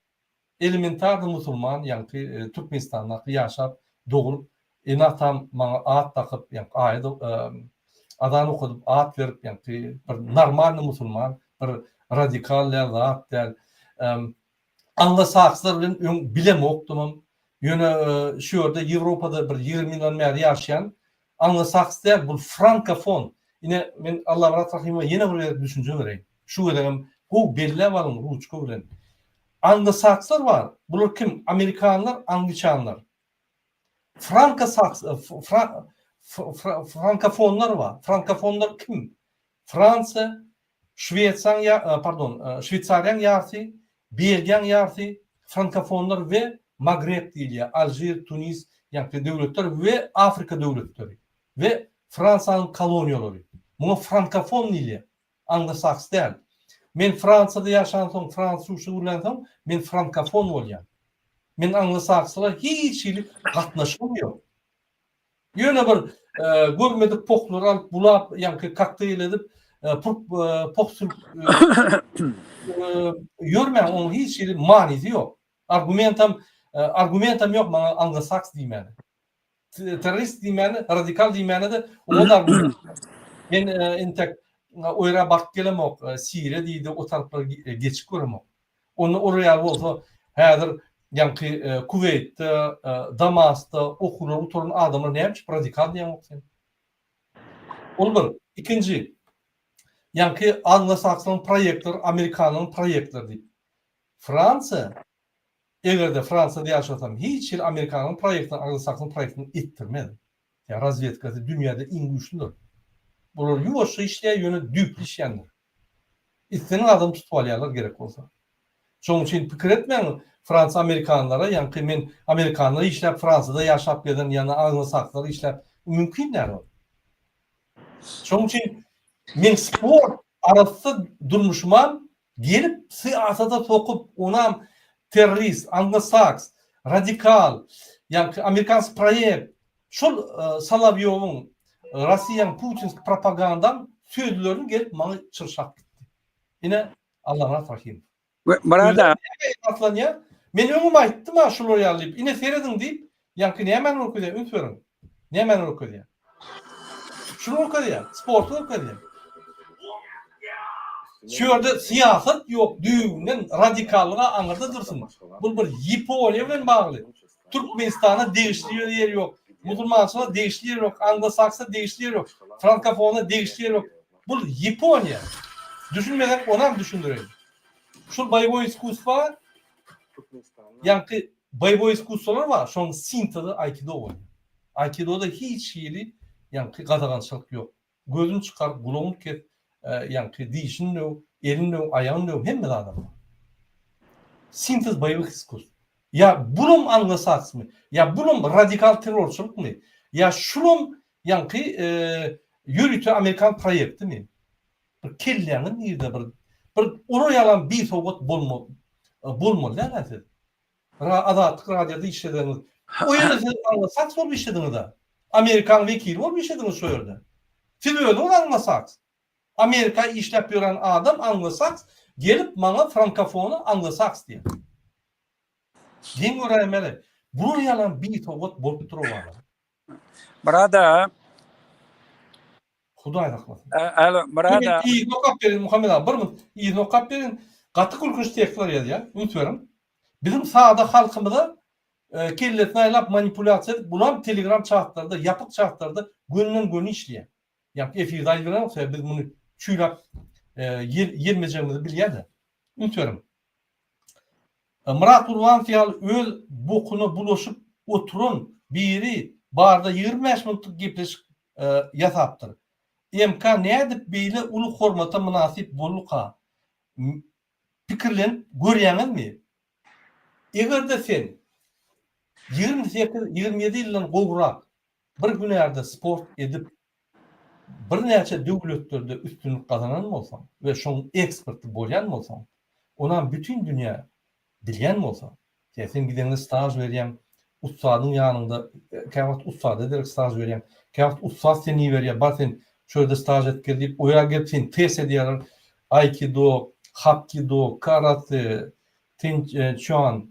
elementarny musulman ýaňky Türkmenistandaky ýaşap dogulup ene-atam maňa at dakyp ýaňky aýat azan okadyp at berip ýaňky bir normalny musulman bir radikal däl zat däl. Anglosakslar bilen öň bilemokdymam. Ýöne şu ýerde Ýewropada bir 20 ýyldan bäri ýaşaýan anglosaks däl, bul frankofon. Ine, men Allamyrat Rahymowa ýene bir gezek düşünje bereýin. Şu gezegem gowy belläp alyň ruçka bilen. Anglosakslar bar. Bular kim? Amerikanlar, angliçanlar. Frankosaks, frankofonlar bar. Frankofonlar kim? Fransiýa, Şwesiýaň ýa, pardon, Şweýsariýaň ýarsy, Belgiýaň ýarsy, frankofonlar we Magreb diýilýär, Alžir, Tunis ýaňky döwletler we Afrika döwletleri we Fransiýanyň koloniýalary. Muňa frankofon diýilýär, anglosaks däl. Men Fransiýada ýaşansoň, fransuzça gürlänsoň, men frankofon bolýan. Men anglosakslara hiç hili gatnaşygym ýok. Ýöne bir görmedik pohlary alyp bulap ýaňky kokteýl edip poh sürüp ýörmäň onuň hiç hili manysy ýok. Argumentam argumentam ýok maňa anglosaks diýmäne. Terrorist diýmäne, radikal diýmäne-de oňa-da argument ýok. Men entek o ýere baryp gelemok, Siriýa diýdi, o taraplara geçip göremok. Onda olar ýaly bolsa, häzir ýaňky Kuweýtde, Damasda okuwlary gutaran adamlar näme üçin radikal diýeňok sen? Ol bir. Ikinji, ýaňky anglosakslaryň proýektleri, amerikanlaryň proýektleri diýip. Fransiýa, eger-de Fransiýada ýaşasam, hiç hili amerikanyň proýektini, anglosaksyň proýektini etdirmez. Ýa razwedkasy dünýäde iň güýçlüdir. Bular ýuwaşja işleýär, ýöne düýpli işleýändir. Islendik adamy tutup alýarlar gerek bolsa. Şonuň üçin pikir etmäň Fransiýa amerikanlara ýaňky men amerikanlar işläp Fransiýada ýaşap gezen ýa anglosakslar işläp mümkin däl ol. Şonuň üçin men sport arassa durmuşymam gelip syýasata sokup onam terrorist, anglosaks, radikal, ýaňky amerikansk proýekt şol Solowýowyň Rossiýaň putinski propagandaň sözlerini gelip maňa çyrşap gitdi. Ine Allamyrat Rahymow. Myrat aga. Esaslanýar. Men öňem aýtdym-a şular ýaly diýip. Ine serediň diýip, ýaňky nämäni görkezýär, üns beriň. Nämäni görkezýär? Şuny görkezýär, sporty görkezýär. Şu ýerde syýasat ýok, düýbünden radikallyga aňyrda dursun. Bu bir Ýaponiýa bilen bagly. Türkmenistana degişli ýeri ýok, musulmançylyga degişli ýeri ýok, anglosaksa degişli ýeri ýok, frankofona degişli ýeri ýok. Bul Ýaponiýa. Düşünmeseň onam düşündireýin. Şul boýewoý iskusstwa ýaňky boýewoý iskusstwalar bar, şonuň sintezi aýkido bolýar. Aýkidoda hiç hili ýaňky gadagançylyk ýok. Gözüni çykar, gulagyny kes, ýaňky dişini döw, elini döw, aýagyny döw, hemme zadam bar. Sintez boýewych iskusstw. Ýa bulam anglosaksmy? Ýa bulam radikal terrorçylykmy? Ýa şulam Ýaňky ýörite amerikan proýektimi? Bir kelläňiz nirde bir bir olar ýalam bisowat bolma bolmaly däl-ä siz. Ra Azatlyk radioda işleseňiz o ýerde siz anglosaks bolup işlediňiz-ä. Amerikan wekili bolup işlediňiz şo ýerde. Siz özüňiz anglosaks. Amerika işläp ýören adam anglosaks gelip maňa frankofona anglosaks diýýär. Geň göräýmeli. Bular ýalam bisowat bolup durawala. Myrat aga. Hudaý saklasyn. Alo, Myrat aga. Yzyny okap berin Muhammet aga, bir minut. Yzyny okap berin. Gaty gülkünç tekstler ýazýar. Üns beriň. Biziň sada halkymyza kellesini aýlap manipulýasiýa edip, bulam telegram çatlarda, ýapyk çatlarda gönden-göni işleýär. Ýa efirde aýdybilenok, sebäbi biz muny çüýräp ýelmejegimizi bilýär-de. Üns beriň. Myrat Gurbanow ýaly öz bokuna bulaşyp oturan biri barda 25 minutlyk gepleşik ýasapdyr. MK nädip beýle uly hormata mynasyp bolduka? Pikirlenip görýäňizmi? Eger-de sen 28, 27 ýyldan gowrak bir hünärde sport edip, birnäçe döwletlerde üstünlik gazanan bolsaň we şoň eksperti bolýan bolsaň, onam bütin dünýä bilýän bolsa, ýa sen gideňde staž berýäň, ussadyň ýanynda, käwagt ussada derek staž berýäň, käwagt ussat seni iberýär, bar sen şu ýerde staž edip gel diýip, o ýa gelip seni test edýärler, aýkido, hapkido, karate, ten çuan,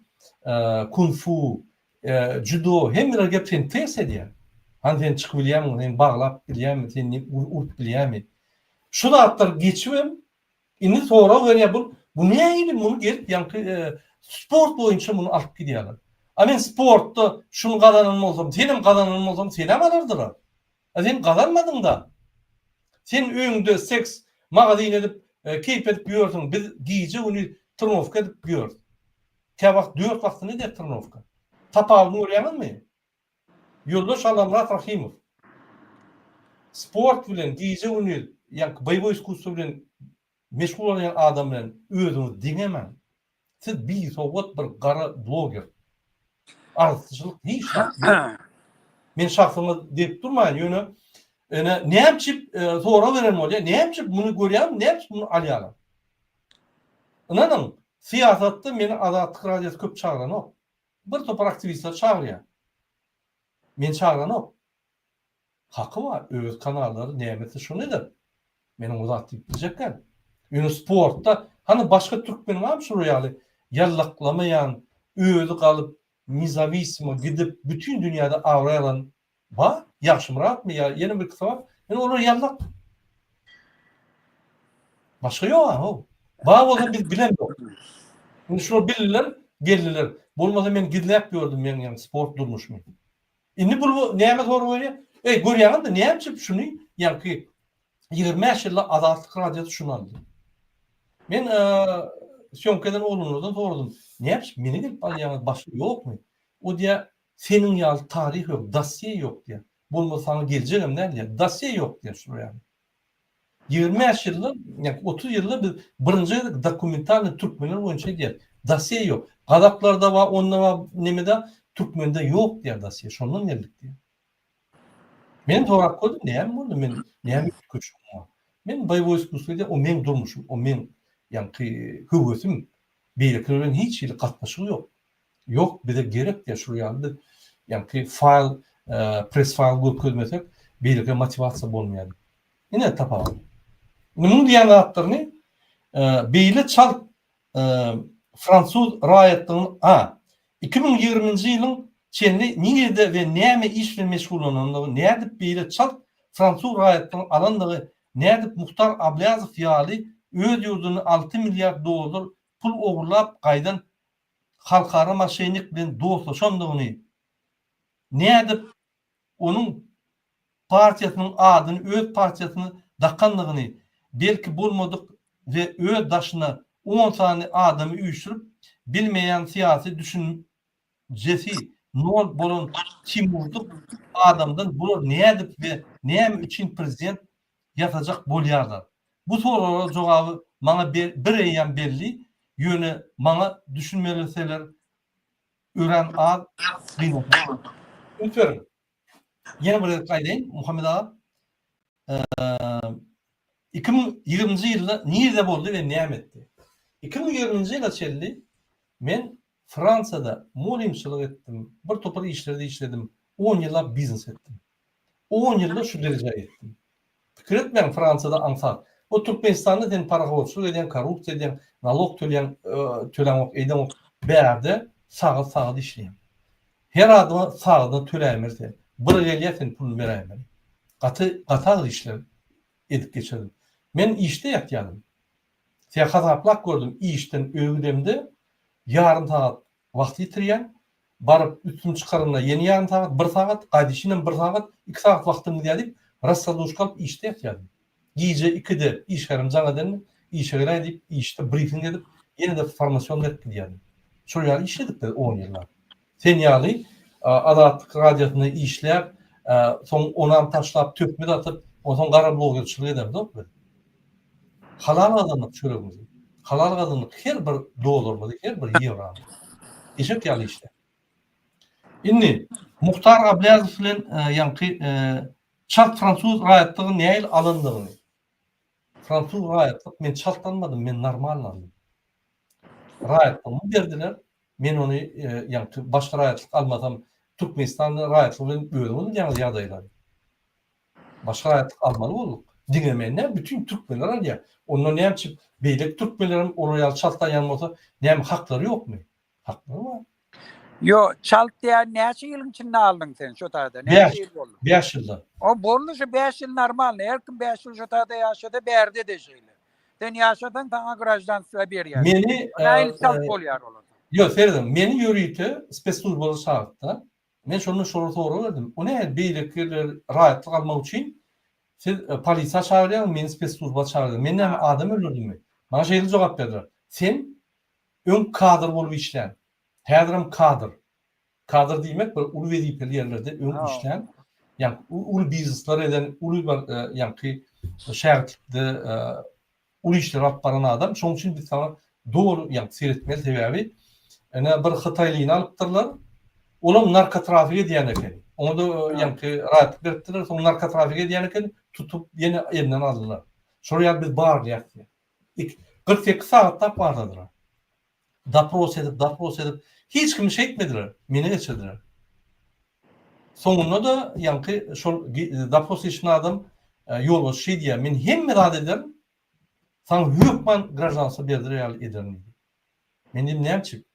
kung-fu, Judo hemmeler gelip seni test edýär. Hany sen çykyp bilýärmiň, seni baglap bilýärmi, seni urup bilýärmi? Şu zatlar geçibem indi sorag berýär bu bu nähili muny gelip ýaňky sport boýunça muny alyp gidýärler. A men sportda şuny gazanan bolsam, senem gazanan bolsam senem alardylar. A sen gazanmadyňda. Sen öýüňde seks magazin edip, keýp edip ýörsüň, biz gije-gündiz trenowka edip ýörüs. Käwagt dört wagtyny edýär trenowka. Tapawudyny görýäňizmi? Ýoldaş Allamyrat Rahymow. Sport bilen gije-gündiz, ýaňky boýewoý iskusstwo bilen meşgul bolýan adam bilen özüňizi deňemäň. Siz bisowat bir gara bloger. Arassaçylyk hiç zat ýok. Men şahsyňa degip durmaýyn, ýöne ene näme üçin sorag beren bolýar, näme üçin muny görýän, näme üçin muny alýarlar? Ynanyň, syýasatda meni Azatlyk radiosy köp çagyranok. Bir topar aktiwistler çagyrýar. Meni çagyranok. Haky bar, öz kanallary näme etse şony eder. Men oňa zat diýip biljek däl. Ýöne sportda, hany başga türkmeniň barmy şular ýaly ýallaklamaýan, özi galyp, nezawisimo gidip, bütin dünýäde abraý alan bar? Ýagşymyratmy ýa ýene bir ikisi bar. Ýöne olar ýallak. Başga ýok how. Bar bolsa biz bilemzok. Indi şular bildiler, geldiler. Bolmasa men gizläp ýördüm meň ýaňy sport durmuşymy. Indi bul näme sorag berýär? Eý, görýäňizmi, näme üçin şuny ýaňky 25 ýylda Azatlyk radiosy şuny aldy. Men syýomka eden oglanlardan soradym. Näme üçin meni gelip alýaňyz, başga ýokmy? O diýýär, seniň ýaly taryh ýok, dosýe ýok diýýär. Bolmasa saňa geljegem däl diýýär. Dosýe ýok diýýär şular ýaly. 25 ýylda, ýa 30 ýylda biz birinji gezek dokumentalnyý türkmenler boýunça edýäris. Dosýe ýok. Gazaklarda bar, onda bar, nemede, türkmende ýok diýýär dosýe. Şondan geldik diýýär. Men sorap gördüm, näme boldy, men näme üýtgeşigim bar? Men boýewoý iskusstwo edýän, o meň durmuşym, o meň ýaňky höwesim, beýlekiler bilen hiç hili gatnaşygy ýok. Ýok, bize gerek diýýär, şul ýaly biz ýaňky faýl, press faýl görkezmesek, beýlekilere motiwasiýa bolmaýar diýip. Ine tapawut. Indi muň diýýän zatlaryny beýle çalt fransuz raýatlygyny a. 2020-nji ýylyň çenli nirede we näme iş bilen meşgullanandygy, nädip beýle çalt fransuz raýatlygyny alandygy, nädip Muhtar Ablýazow ýaly öz ýurdunda 6 milliard dollar pul ogurlap gaýdan halkara moşennik bilen dostlaşandygyny, nädip onuň partiýasynyň adyny öz partiýasyna dakandygyny, belki bolmadyk we öz daşyna on sany adamy üýşürip bilmeýän syýasy düşünjesi nol bolan Timurdyk adamdan bular nädip we näme üçin prezident ýasajak bolýarlar? Bu soraglara jogaby maňa bireýýäm belli, ýöne maňa düşünmeliseler örän az gynansak. Üns beriň. Ýene bir gezek aýdaýyn, Muhammet aga. 2020-nji ýylda nirde boldy we näme etdi? 2020-nji ýyla çenli men Fransiýada mugallymçylyk etdim, bir topar işlerde işledim, on ýyllap biznes etdim. On ýylda şu derejä ýetdim. Pikir etmäň Fransiýada aňsat. Bu Türkmenistanda sen parahorçylyk edýäň, korrupsiýa edýäň, nalog töleýäň, töläňok, eýdeňok. Bärde sagat sagat işleýäň. Her adama sagadyna töläýmeli sen. Bir gelýär sen puluny beräýmeli. Gaty gaty agyr işler edip geçirdim. Men işde ýatýardym. Sen hasaplap gördüm işden öýe gidemde ýarym sagat Wagt ýitirýäň. Baryp üstüni çykaranda ýene ýarym sagat, bir sagat, gaýdyşynam bir sagat, iki sagat wagtym gidýär diýip, rassaduşka alyp işde ýatýardym. Gije ikide işgärim jaň edende, işe geläý diýip, işde brifing edip, ýene-de formasion berip gidýärdim. Şol ýaly işledik biz on ýyllap. Sen ýaly Azatlyk radiosynda işläp, soň onam taşlap, töhmet atyp, onsoň gara blogerçilik edemzok biz. Halal gazandyk çöregimizi. Halal gazandyk her bir dollarymyzy, her bir ýewromyzy. Eşek ýaly işläp. Indi Muhtar Ablýazow bilen ýaňky çalt fransuz raýatlygy nähili alandygyny. Fransuz raýatlyk men çalt almadym, men normal aldym. Raýatlygymy berdiler. Men ony ýaňky başga raýatlyk almasam Türkmenistanda raýatlyk bilen özüňiz bilýäňiz ýagdaýlary. Başga raýatlyk almaly bolduk. Diňe men däl, bütin türkmenler alýar. Onda näme üçin beýleki türkmenlerem olar ýaly çalt alýan bolsa, näme haklary ýokmy? Haklary bar. Ýo, çalt diýýän näçe ýylyň içinde aldyň sen şo taýda? Näçe ýyl boldy? 5 ýylda. O boldy şu 5 ýyl normalny. Her kim 5 ýyl şo taýda ýaşasa bärde-de şeýle. Sen ýaşasaň saňa graždanstwo berýär. Meni nähili çalt bolýar olar? Ýo, serediň, meni ýörite spesslujbalar çagyrtdy. Men şonda şolara sorag berdim. O nähili beýlekiler raýatlyk almak üçin siz polisiýa çagyrýaňyz, meni spesslujba çagyrýaňyz. Men näme adam öldürdimmi? Maňa şeýle jogap berdiler. Sen öň kadr bolup işlän, häzirem kadr. Kadr diýmek bir uly wezipeli ýerlerde öň işlän, ýa uly biznesler eden, uly bir ýaňky şägirtlikde uly işleri alyp baran adam, şonuň üçin biz saňa doly ýa seretmeli sebäbi ine bir hytaýlyny alypdyrlar, olam narkotrafik edýän eken. Oňa-da ýaňky raýatlyk beripdirler, soň narkotrafik edýän eken, tutup ýene elinden aldylar. Şol ýaly biz barlaýas diýýär. 48 sagatlap barladylar. Dopros edip, dopros edip, hiç kimi şeýtmediler, meni geçirdiler. Soňunda-da ýaňky şol dopros geçen adam ýolbaşçy şeý diýýär, men hemme zat ederin, saňa hökman graždanstwo berdirer ýaly ederin diýdi. Men diýdim, näme üçin?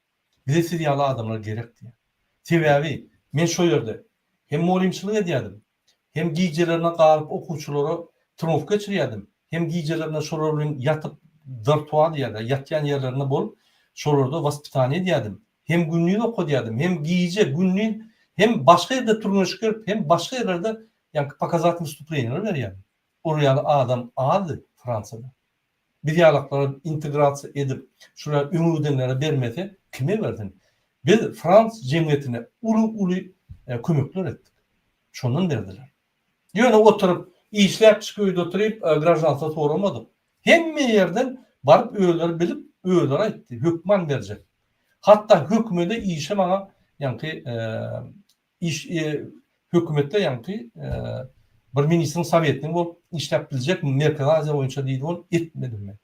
Bize siz ýaly adamlar gerek diýýär. Sebäbi men şo ýerde hem mugallymçylyk edýärdim, hem gijelerine galyp okuwçylara trenowka geçirýärdim. Hem gijelerine şolar bilen ýatyp dortuar diýýärler, ýatýan ýerlerinde bolup, şolarda waspitaniýa edýärdim. Hem gündiz okadýardym, hem gije, gündiz hem başga ýerde türgenleşik berip, hem başga ýerlerde ýaňky pokazatelnyý wstupleniýalar berýärdim. Olar ýaly adam azdy Fransiýada. Biz ýalaklara integrasiýa edip, şular öňe gidenlere bermese, kime bersin? Biz frans jemgyýetine uly-uly kömekler etdik. Şondan berdiler. Ýöne oturyp, işläp çykyp öýde oturyp, graždanstwo soramadyk. Hemme ýerden baryp özleri bilip, özleri aýtdy, hökman berjek. Hatda hökümede işe maňa ýaňky iş hökümetde ýaňky bir ministriň sowetnigi bolup işläp biljek Merkezi Aziýa boýunça diýdi ol, etmedim men.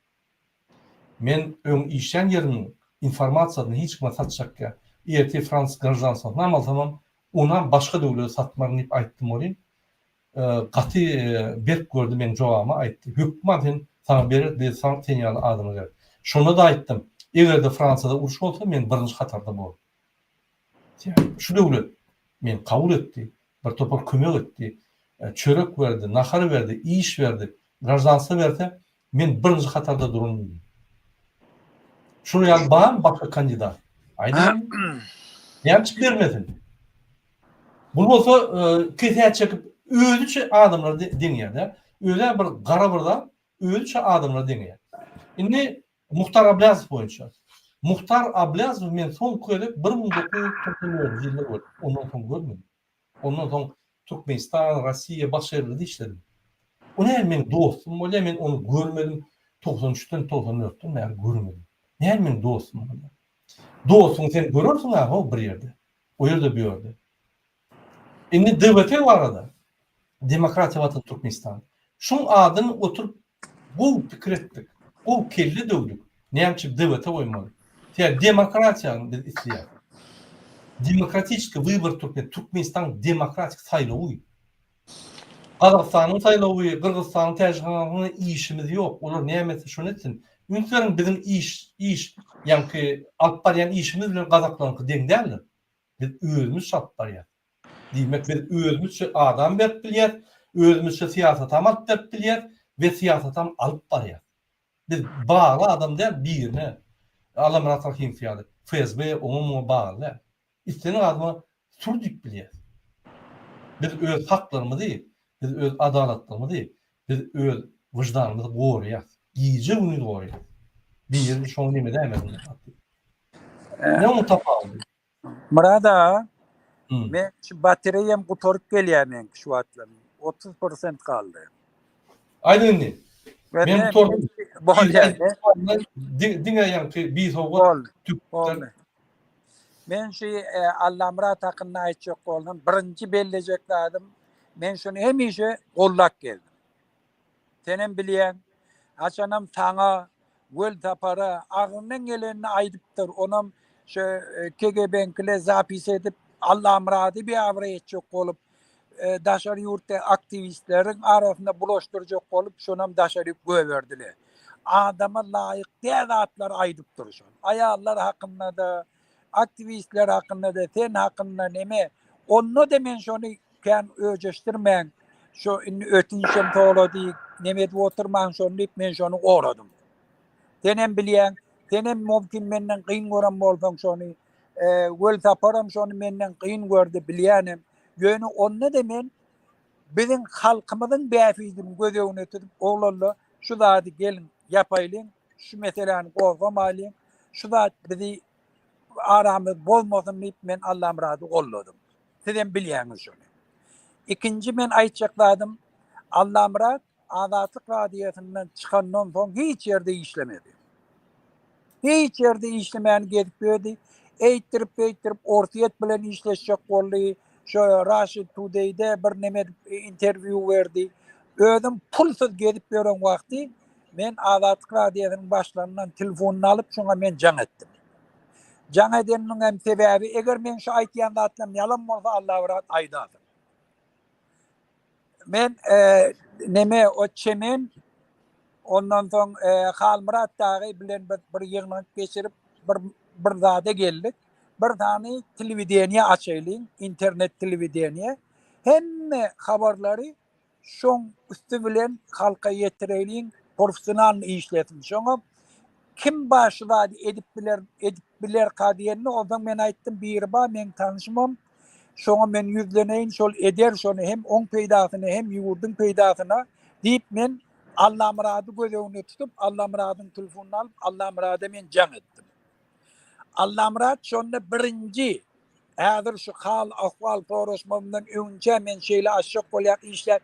Men öň işlän ýerimiň informasiýasyny hiç kime satjak ýa ertir fransuz graždanstwosynam alsamam onam başga döwlete satmaryn diýip aýtdym welin gaty berk gördi meň jogabymy aýtdy hökman sen saňa berer biz sen ýaly adama gerek. Şonda-da aýtdym egerde Fransiýada uruş bolsa men birinji hatarda borun. Şu döwlet meni kabul etdi, bir topar kömek etdi, çörek berdi, nahar berdi, iş berdi, graždanstwo berse, men birinji hatarda durun diýdi. Şular ýaly barmy başga kandidat? Aýdyň. Näme üçin bermesin? Bu bolsa kesä çekip özüçe adamlary deňýär-de. Özä bir gara bir zat, özüçe adamlary deňeýär. Indi Muhtar Ablýazow boýunça. Muhtar Ablýazowy men soňky gezek 1994-nji ýylda gördüm. Ondan soň görmedim. Ondan soň Türkmenistan, Rossiýa, başga ýerlerde işledim. O näme meň dostum bolýar, men ony görmedim. Togsan üçden, togsan dörtden bäri görmedim. Näme meň dostum bolýar? Dostuňy sen görersiň-ä how bir ýerde. O ýerde, bu ýerde. Indi DWT barada, Demokratiýa Watany Türkmenistan. Şuň adyny oturyp gowy pikir etdik. Gowy kelle döwdük. Näme üçin DWT goýmaly? Sebäbi demokratiýany biz isleýäris. Demokratiçki wybor Türkmen, Türkmenistanyň demokratik saýlawy. Gazagystanyň saýlawy, Gyrgyzystanyň, Täjigistanyň işimiz ýok. Olar näme etse şony etsin. Üns beriň biziň iş, iş, ýaňky alyp barýan işimiz bilen gazaklaryňky deň däldir. Biz özümizçe alyp barýas. Diýmek, biz özümizçe adam berip bilýäs, özümizçe syýasatam alyp berip bilýäs we syýasatam alyp barýas. Biz bagly adam däl birine, Allamyrat Rahymow ýaly, FSB oňa-muňa bagly däl. Islendik adama sür diýip bilýäs. Biz öz haklarymyzy, biz öz adalatlygymyzy, biz öz wyždanymyzy goraýas. Gije-gündiz goraýas. Biri şoňa neme dämesin. Ne onuň tapawudy? Myrat aga, men şu batareýam gutaryp gelýär meňki şu wagtlar. 30 prosent galdy. Aýdyň indi. Men gutardym. Bolýar. Diňe ýaňky bir sowgat. Boldy. Men şu e, Allamyrat hakynda aýtjak boldum. Birinji bellejek zadym, men şuny hemişe gollap geldim. Senem bilýäň, haçanam saňa, Welsapara agzyndan gelenini aýdypdyr. Onam şu e, KGB-nkile zapis edip, Allamyrady biabraý etjek bolup, e, daşary ýurtda aktiwistleriň arasynda bulaşdyrjak bolup, şonam daşary goýberdiler. Adama laýyk däl zatlar aýdypdyr şol. Aýallar hakynda-da, aktiwistler hakynda-da, sen hakynda neme. Onda-da men şony kän öjeşdirmäň, şo indi ötünçem sorady, neme edip oturmaň şony diýip men şony goradym. Senem bilýäň, senem mümkin menden kyn gören bolsaň şony, e, Welsaparam şony menden kyn gördi bilýänem. Ýöne onda-da men biziň halkymyzyň bähbidini göz öňüne tutup, oglanlar şu zady geliň ýapaýlyň, şu meseläni gozgamaýlyň, şu zat bizi aramyz bozmasyn diýip men Allamyrady golladym. Sizem bilýäňiz şony. Ikinji men aýtjak zadym, Allamyrat Azatlyk Radiosyndan çykandan soň hiç ýerde işlemedi. Hiç ýerde işlemän gezip ýördi. Eýtdirip-beýtdirip Orsýet bilen işleşjek boldy. Şo Russia Today-de bir neme edip interwýu berdi. Özüm pulsuz gezip ýören wagty men Azatlyk Radiosynyň başlygyndan telefonyny alyp şoňa men jaň etdim. Jaň edenimiň hem sebäbi, eger meň şu aýtýan zatlarym ýalan bolsa Allamyrat aýdasyn. Men e, neme o Çemen ondan soň e, Halmyrat dagy bilen bir, bir ýygnak geçirip bir bir zada geldik. Bir sany telewideniýe açaýlyň, internet telewideniýe. Hemme habarlary. Şoň üsti bilen halka ýetireýliň, professionalny işlesin. Şoňa kim bar şu zady edip biler, edip bilerka diýende, onsoň men aýtdym, biri bar meň tanyşymam, şoňa men ýüzleneýin, şol eder şony hem oň peýdasyna hem ýurduň peýdasyna diýip men Allamyrady göz öňünde tutup, Allamyradyň telefonyny alyp, Allamyrada men jaň etdim. Allamyrat şonda birinji häzir şu hal ahwal soraşmagymdan öňünçä men şeýle açjak bolýak işläp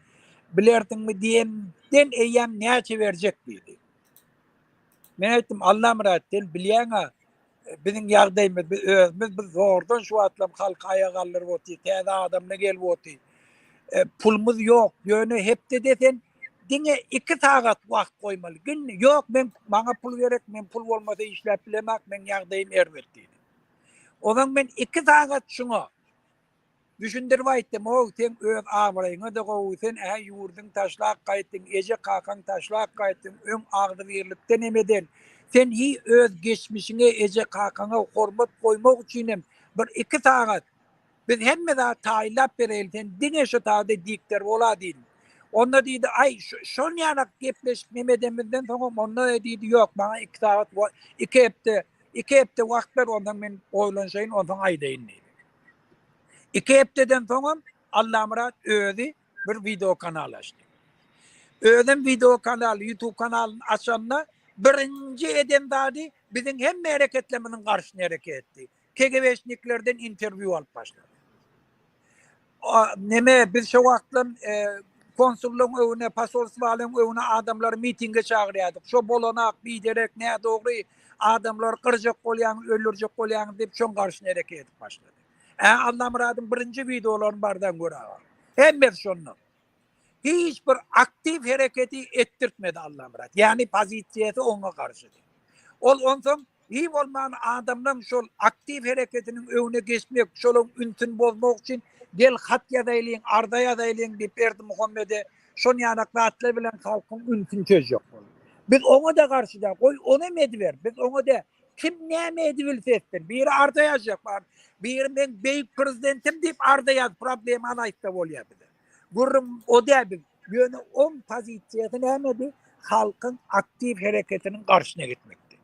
bilersiňmi diýemden eýýäm näçe berjek diýdi. Men aýtdym Allamyrat sen bilýäň-ä biziň ýagdaýymyz biz özümiz biz zordan şu wagtlam halky aýaga galdyryp otyr täze adamlar gelip otyr. E, pulumyz ýok ýöne hepdede sen Diňe iki sagat wagt goýmaly. Gin, ýok, men maňa pul gerek, men pul bolmasa işläp bilemak, meň ýagdaýym erbet diýdi. Onsoň men iki sagat şuňa düşündirip aýtdym, ow, seň öz abraýyňa-da gowy, sen ä ýurduňy taşlap gaýtdyň, eje-kakaňy taşlap gaýtdyň, öň agzybirlikde neme eden, sen hiý öz geçmişiňe, eje-kakaňa hormat goýmak üçinem bir iki sagat Biz hemme zat taýynlap bereýli, sen diňe şu taýda diktor bola diýdim. Onda diýdi, aý, şon ýanak gepleşip neme edemizden soňam onda diýdi, ýok, maňa iki sagat, iki hepde, iki hepde wagt ber, onsoň men oýlanşaýyn, onsoň aýdaýyn diýdi. Iki hepdeden soňam Allamyrat özi bir wideo kanal açdy. Özem wideo kanal, YouTube kanalyny açanda birinji eden zady biziň hemme hereketlerimiziň garşysyna hereket etdi. KGB-şniklerden interwýu alyp başlady. Neme biz şo wagtlam e, konsullygyň öňüne, posolstwanyň öňüne adamlary mitinge çagyrýardyk. Şo bolanak, biderek, nädogry adamlary gyrjak bolýaň, öldürjek bolýaň diýip şoň garşyna hereket edip başlady. Ä Allamyradyň birinji wideolaryny bardan gör aga. Hemmesi şondan. Hiç bir aktiw hereketi etdirtmedi Allamyrat. Ýagny pozisiýasy oňa garşydy. Ol onsoň hiý bolman adamlaň şol aktiw hereketiniň öňüne geçmek, şolaň ünsüni bozmak üçin gel hat ýazaýlyň, arza ýazaýlyň diýip Berdimuhamede şon ýanak zatlar bilen halkyň ünsüni çözjek boldy. Biz oňa-da garşy däl. Goý onam ediber. Biz oňa däl. Kim näme edibilse etsin. Biri arza ýazjak bar. Biri meň beýik prezidentim diýip arza ýaz, problemany aýtsa bolýar bize. Gürrüň o däl biz. Ýöne oň pozisiýasy nämedi? Halkyň aktiw hereketiniň garşyna gitmekdi.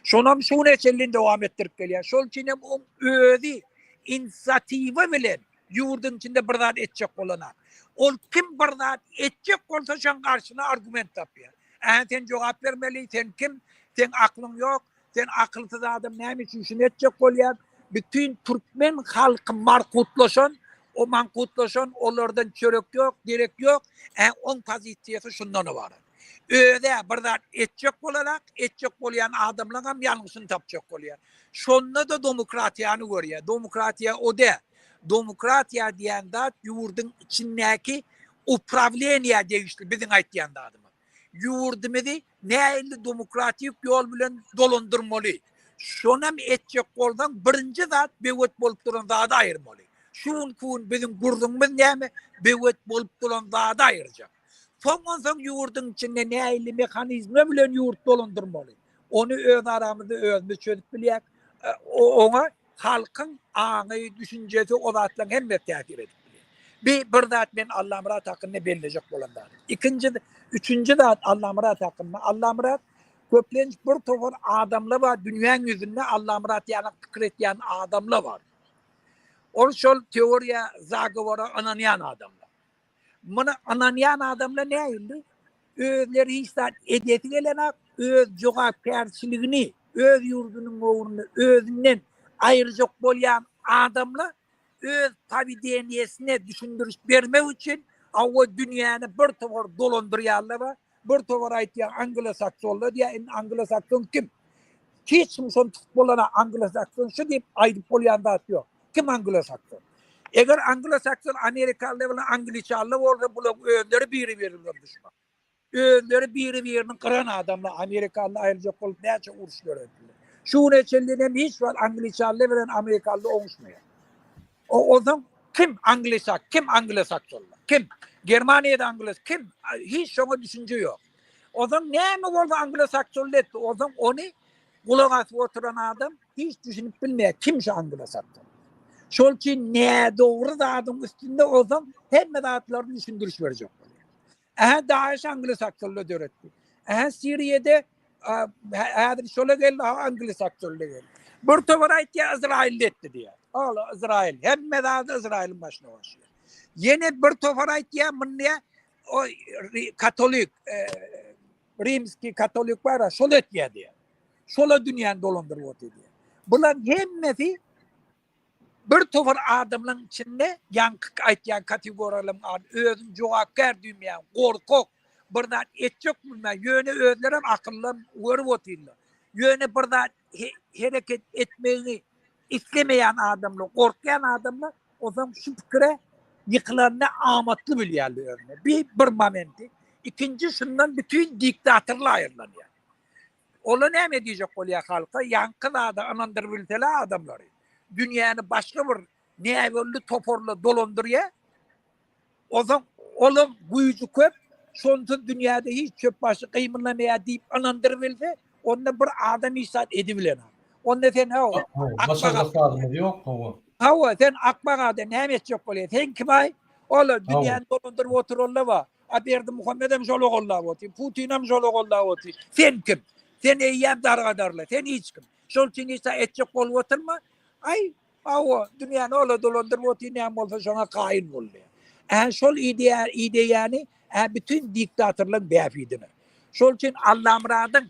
Şonam şu güne çenli dowam etdirip gelýär. Şol üçin hem oň özi inisiatiwa bilen ýurduň içinde bir zat etjek bolana. Ol kim bir zat etjek bolsa şoň garşyna argument tapýar. Ä sen jogap bermeli, sen kim? Seň aklyň ýok. Sen akylsyz adam näme üçin şuny etjek bolýaň? Bütin türkmen halky markutlaşan, o mankutlaşan, olardan çörek ýok, derek ýok. Ä oň pozisiýasy şundan ybarat. Öz-ä bir zat etjek bolarak, etjek bolýan adamlaňam ýalňyşyny tapjak bolýar. Şonda-da demokratiýany görýär. Demokratiýa o däl. Demokratiýa diýen zat ýurduň içindäki uprawleniýä degişli biziň aýtýan zadymyz. Ýurdumyzy nähili demokratik ýol bilen dolandyrmaly. Şonam etjek bolsaň birinji zat böwet bolup duran zady aýyrmaly. Şu günki gün biziň gürrüňimiz näme? Böwet bolup duran zady aýyrjak. Soň onsoň ýurduň içinde nähili mehanizmler bilen ýurt dolandyrmaly. Ony öz aramyzda özümiz çözüp bilýäk. Oňa halkyň aňy, düşünjesi o zatlaryň hemmesi täsir edip bilýär. Bi bir zat men Allamyrat hakynda bellejek bolan zadym. Ikinji, üçünji zat Allamyrat hakynda. Allamyrat köplenç bir topar adamlar bar dünýäň ýüzünde Allamyrat ýaly pikir etýän adamlar bar. Ol şol teoriýa zagowara ynanýan adamlar. Muny ynanýan adamlar nähili? Özleri hiç zat edesi gelenak, öz jogapkärçiligini öz ýurdunyň ugrunda özünden aýyrjak bolýan adamlar öz powedeniýesine düşündiriş bermek üçin hawa dünýäni bir topar dolandyrýanlar bar. Bir topar aýtýar anglo-saksonlar diýýär, indi anglo-sakson kim? Hiç kim şony tutup bolana anglo-sakson şu diýip aýdyp bolýan zat ýok. Kim anglo-sakson? Eger anglo-sakson amerikalylar bilen angliçanlar bolsa bularyň özleri biri-biri bilen duşman. Özleri biri-birini gyran adamlar amerikaly aýyrjak bolup näçe uruş döretdiler. Şu güne çenli hem hiç wagt angliçanlar bilen amerikaly oňuşmaýar. O onsoň kim anglisak, kim anglosaksonlar? Kim? Germaniýada anglos kim? Hiç şoňa düşünje ýok. Onsoň näme bolsa anglosaksonlar etdi. Onsoň ony gulak asyp oturan adam hiç düşünip bilmeýär kim şu anglosakson. Şol üçin nädogry zadyň üstünde onsoň hemme zatlaryny düşündiriş berjek bolýar. Ähä DAEŞ anglosaksonlar döretdi. Ähä Siriýada häzir şola geldi, ha anglosaksonlar geldi. Bir topar aýtýar Izrail etdi diýýär. Ol Izrail, hemme zady Izrailiň başyna goşýar. Ýene bir topar aýtýar, muny o katolik, e, rimski katolik bar, şol etýär diýýär. Şola dünýäni dolandyryp otyr diýýär. Bular hemmesi Bir topar adamlaryň içinde ýaňky aýtýan kategoriýalaryň ady özüni jogapkär duýmaýan, gorkak, bir zat etjek bolmaýan, ýöne özlerem akyllam görüp otyrlar. Ýöne bir zat hereket etmegini islemeýän adamlar, gorkýan adamlar onsoň şu pikire ýykylanda amatly bilýärler özüne. Bir bir momenti. Ikinji şundan bütin diktatorlar aýrylanýar. Ola näme diýjek bolýar halka, ýaňky zada ynandyryp bilsele adamlary, dünýäni başga bir näbelli toparlar dolandyrýar, onsoň olaň güýji köp, şonsuz dünýäde hiç çöp başy gymyldamaýar diýip ynandyryp bilse, onda bir adam hiç zat edibilenok. Onda sen hawa, Başarjak zadymyz ýok, hawa. Hawa, sen akmak adam näme etjek bolýar? Sen kim-aý? Ola dünýäni dolandyryp oturanlar bar. A Berdimuhamedem şola gollap otyr, Putinem şola gollap otyr. Sen kim? Sen eýýäm dargadarly, sen hiç kim. Şol üçin hiç zat etjek bolup oturma. Aý, hawa, dünýäni ola dolandyryp otyr, näme bolsa şoňa kaýyl bol diýýär. Ä şol ideýa, ideýany ä bütin diktatorlaryň bähbidine. Şol üçin Allamyradyň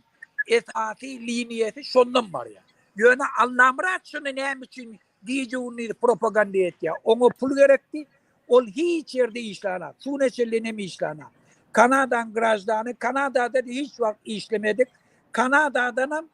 esasy liniýasy şondan barýar. Ýöne Allamyrat şuny näme üçin gije-gündiz propaganda etýär? Oňa pul gerekdi. Ol hiç ýerde işlänok. Şu güne çenli hem işlänok. Kanadanyň graždany, Kanadada hiç wagt işlemedik. Kanadadanam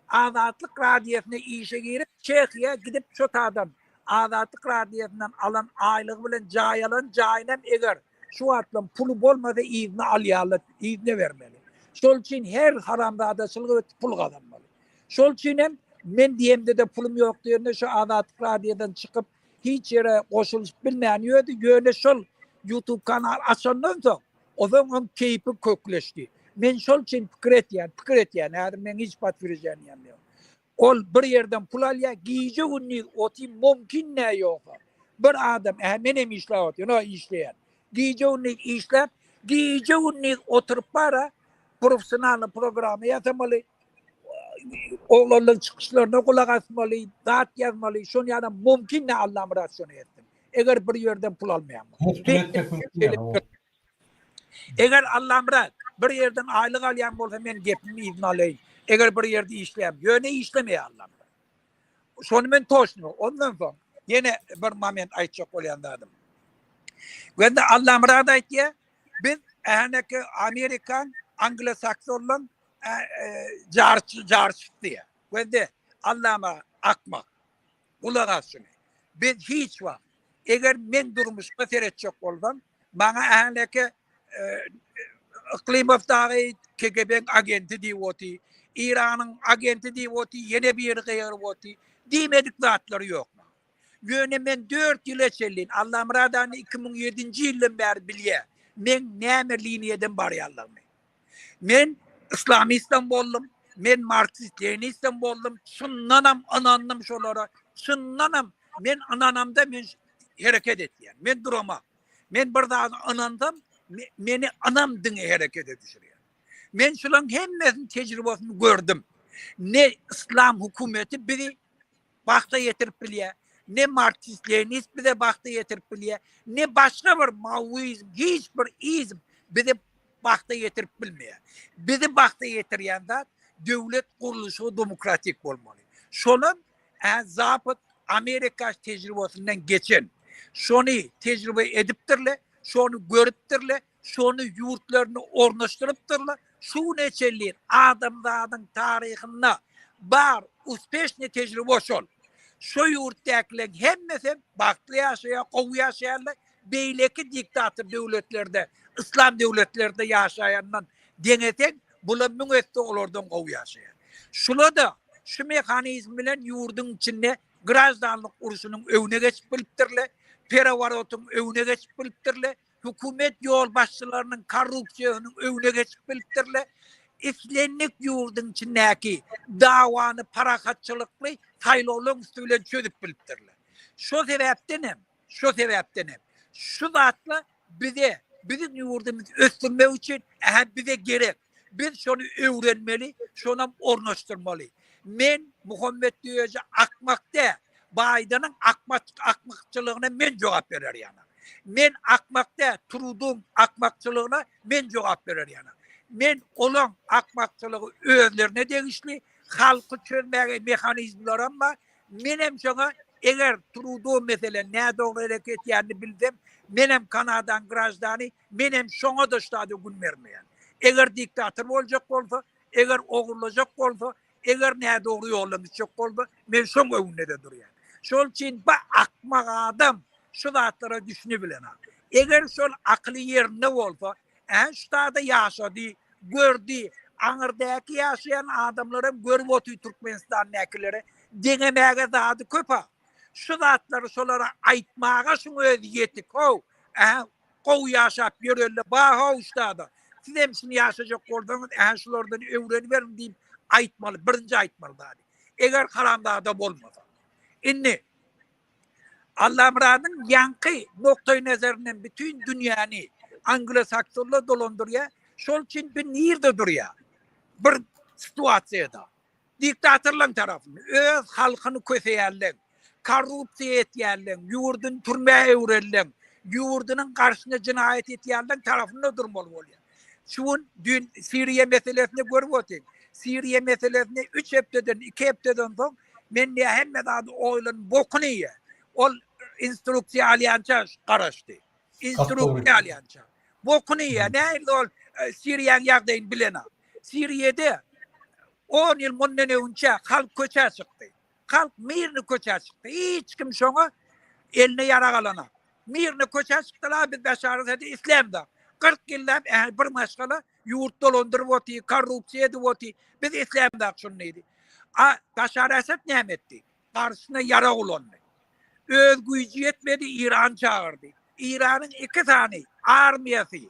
Azatlyk Radiosyna işe girip, Çehiýa gidip şo tadan Azatlyk Radiosyndan alan aýlygy bilen jaý alan, jaýynam eger şu wagtlam puly bolmasa yzyna alýarlar, yzyna bermeli. Şol üçin her haramzadaçylyk edip pul gazanmaly. Şol üçin hem men diýemde-de pulum ýok diýende şu Azatlyk Radiodan çykyp hiç ýere goşulyşyp bilmän ýördi, ýöne şol YouTube kanal açandan soň, ozan oň keýpi kökleşdi. Men şol üçin pikir etýän, pikir etýän, häzir meň hiç potwержениýam ýok. Ol bir ýerden pul alýar, gije-gündiz otyr, mümkin nä ýogsa. Bir adam, ä menem işläp otyryn, o işleýän. Gije-gündiz işläp, gije-gündiz oturyp bara, professionalnyý programma ýasamaly, oglanlaryň çykyşlaryna gulak asmaly, zat ýazmaly, şony ýalam mümkin däl Allamyrat şony etsin. Eger bir ýerden pul almaýan bolsa. Eger Allamyrat bir ýerden aýlyk alýan bolsa men gepimi yzyna alaýyn. Eger bir ýerde işleýän, ýöne işlemeýär Allamyrat. Şony men toşno. Ondan soň ýene bir moment aýtjak bolýan zadym. Göndi Allamyrat aýtýar, biz ähneki Amerikan, anglosaksonlaryň jarçy jarçysy diýýär. Gözde Allama akmak. Gulak as şuny. Biz hiç wagt eger men durmuşyma seretjek bolsam, maňa ähneki Yklymow dagy KGB-iň agenti diýip oty, Iranyň agenti diýip oty, ýene biri gygyryp oty. Diýmedik zatlary ýok maňa. Ýöne men dört ýyla çenli, Allamyrat agany 2007-nji ýyldan bäri bilýär, meň näme liniýadan barýanlygymy. Men islamistem boldum, men marksist-leninistem boldum, çyndanam ynandym şolara, çyndanam men ynanamda men hereket etýän, men duramak. Men bir zada ynansam, meni ynam diňe herekete düşürýär. Men şularyň hemmesiniň tejribesini gördüm. Ne islam hökümeti bizi bagta ýetirip bilýär, ne marksist-leninist bize bagta ýetirip bilýär, ne başga bir maoizm, hiç bir izm bizi bagta ýetirip bilmeýär. Bizi bagta ýetirýän zat döwlet gurluşy demokratik bolmaly. Şonam ä Zapad Amerika tejribesinden geçen. Şony tejribe edipdirler, şony görüpdirler, şony ýurtlaryna ornaşdyrypdyrlar. Şu güne çenli adamzadyň taryhynda bar uspeşnyý tejribe şol. Şo ýurtdakylaryň hemmesem bagtly ýaşaýar, gowy ýaşaýarlar. Beýleki diktator döwletlerde, yslam döwletlerde ýaşaýandan deňeseň, bular müň esse olardan gowy ýaşaýar. Şula-da şu mehanizm bilen ýurduň içinde graždanlyk urşunyň öňüne geçip bilipdirler, pereworotyň öňüne geçip bilipdirler, hökümet ýolbaşçylarynyň korrupsiýasynyň öňüne geçip bilipdirler. Islendik ýurduň içindäki dawany parahatçylykly saýlawlaryň üsti bilen çözüp bilipdirler. Şo sebäpden hem, şo sebäpden hem şu zatlar bize. biziň ýurdumyzy ösdürmek üçin ähä bize gerek. Biz şony öwrenmeli, şonam ornaşdyrmaly. Men Muhammet Düýeji akmak däl. Baýdanyň akmakçylygyna men jogap berer ýaly. Men akmak däl, Truduň akmakçylygyna men jogap berer ýaly. Men olaň akmakçylygy özlerine degişli, halky çözmäge mehanizmleram bar. Menem şoňa eger Trudo meselen nädogry hereket etýänini bilsem, menem Kanadaň graždany, menem şoňa-da ştada gün bermeýän. Eger diktator boljak bolsa, eger ogurlajak bolsa, Eger nädogry ýoldan düşjek bolsa, men şoň öňünde-de durýan. Şol üçin bu akmak adam şu zatlara düşünibilenok. Eger şol akyly ýerinde bolsa, ä şu zada ýaşady, gördi, aňyrdäki ýaşaýan adamlaram görüp otyr Türkmenistandäkilere, deňemäge zady köp-a. Şu zatlary şolara aýtmaga şuň özi ýetik, how, ä Gowy ýaşap ýörelle ba-how ştada. Sizem şuny ýaşajak bolsaňyz ähä şulardan öwreniberiň diýip aýtmaly, birinji aýtmaly zady. Eger haramzada bolmasa. Indi Allamyradyň ýaňky noktaý nazaryndan bütin dünýäni anglo-saksonlar dolandyrýar. Şol üçin bir nirde durýar? Bir situasiýada. Diktatorlaň tarapynda öz halkyny köseýärleň, korrupsiýa etýärleň, ýurduny türmä öwrenleň, ýurdunyň garşyna jenaýat etýärleň tarapynda durmaly bolýar. Şu gün düýn Siriýa meselesini görüp otyň. Siriýa meselesini üç hepdeden, iki hepdeden soň men diýýär hemme zady oýlanyp bokuny iýýär. Ol instruksiýa alýança garaşdy. Instruksiýa alýança. Bokuny iýýär. Nähili ol Siriýanyň ýagdaýyny bilenok. Siriýada on ýyl mundan öňçe halk köçä çykdy. Halk mirny köçä çykdy. Hiç kim şoňa eline ýarag alanok. Mirny köçä çykdylar, biz Beşar Asady islämzok. 40 ýyllap ähli bir maşgala ýurt dolandyryp otyr, korrupsiýa edip otyr. Biz islämzok şuny diýdi. A Beşar Asad näme etdi? Garşysyna ýarag ulandy. Öz güýji ýetmedi, Irany çagyrdy. Iranyň iki sany armiýasy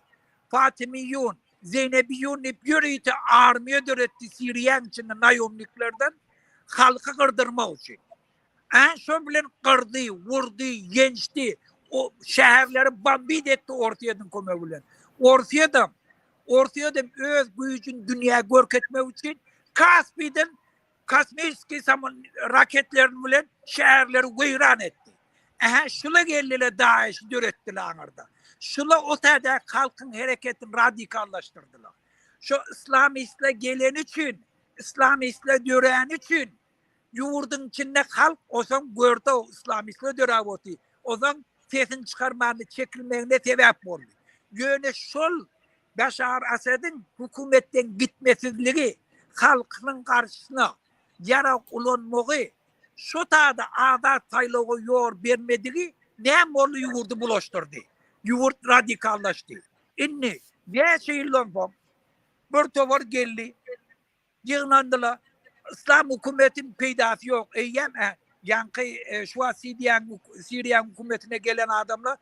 Fatimiyun, Zeýnebiyun diýip ýörite armiýa döretdi Siriýaň içinde naýomniklerden halky gyrdyrmak üçin. Ä şo bilen gyrdy, wurdy, ýençdi. O şäherleri bombit etdi Orsýetiň kömegi bilen. Orsýetem, Orsýetem öz güýjüni dünýä görkezmek üçin Kaspiden kosmiçeskiý samon raketlerini bilen şäherleri weýran etdi. Ähä şula geldiler DAEŞ-i döretdiler aňyrda. Şula o tädäki halkyň hereketini radikallaşdyrdylar. Şo islamistler geleni üçin, islamistler döräni üçin ýurduň içinde halk osaň gördi o islamistler döräp otyr. Osaň sesini çykarmany çekilmegine sebäp boldy. Ýöne şol Beşar Asediň hökümetden gitmesizligi, halkynyň garşysyna ýarag ulanmagy, şo tada azat saýlawa ýol bermedigi näme boldy ýurdy bulaşdyrdy. Ýurt radikallaşdy. Indi näçe ýyldan soň bir topar geldi. Ýygnandylar. Yslam hökümetiniň peýdasy ýok. Eýýäm ýaňky şu wagt Siriýanyň Siriýanyň hökümetine gelen adamlar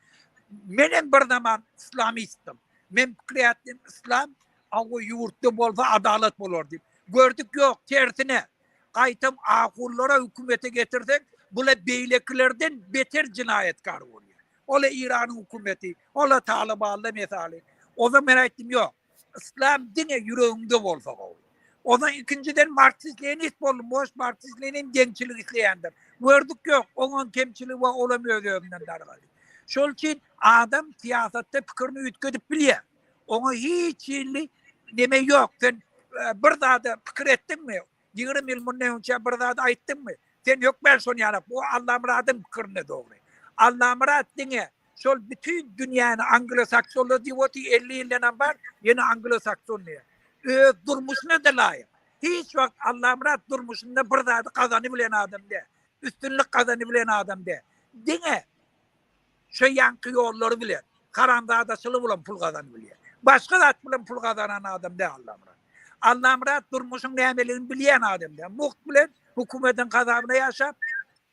menem bir zaman islamistdim. Men pikir etdim islam aw ýurtda bolsa adalat bolar diýip. Gördük ýok, tersine. Gaýtam ahunlara hökümete getirseň, bula beýlekilerden beter jenaýatkar bolýar. Ola Iranyň hökümeti, ola Talybanlar mesaly. Ozan men aýtdym ýok. Yslam diňe ýüregiňde bolsa gowy. Ondan ikinjiden marksist-leninist boldum. Boş marksist-lenin deňçilik isleýändir. Gördük ýok, oňam kemçiligi bar, olam öz-özünden dargady. Şol üçin adam syýasatda pikirini üýtgedip bilýär. Oňa hiç hili neme ýok. Sen e, bir zada pikir etdiňmi? 20 ýyl mundan öňçe bir zat aýtdyňmy? Sen hökmän şony ýanak. Bu Allamyradyň pikirine dogry. Allamyrat diňe Şol bütin dünýäni anglo-saksonlar diýip otyr, 50 ýyldanam bar, ýene anglo-sakson diýýär. Öz durmuşyna-da laýyk. Hiç wagt Allamyrat durmuşynda bir zady gazanybilen adam däl. Üstünlik gazanybilen adam däl. Diňe şo ýaňky ýollary bilen, haramzadaçylyk bilen pul gazanybilýär. Başga zat bilen pul gazanan adam däl Allamyrat. Allamyrat durmuşyň nämeligini bilýän adam däl. Mugt bilen hökümetiň gazabyna ýaşap,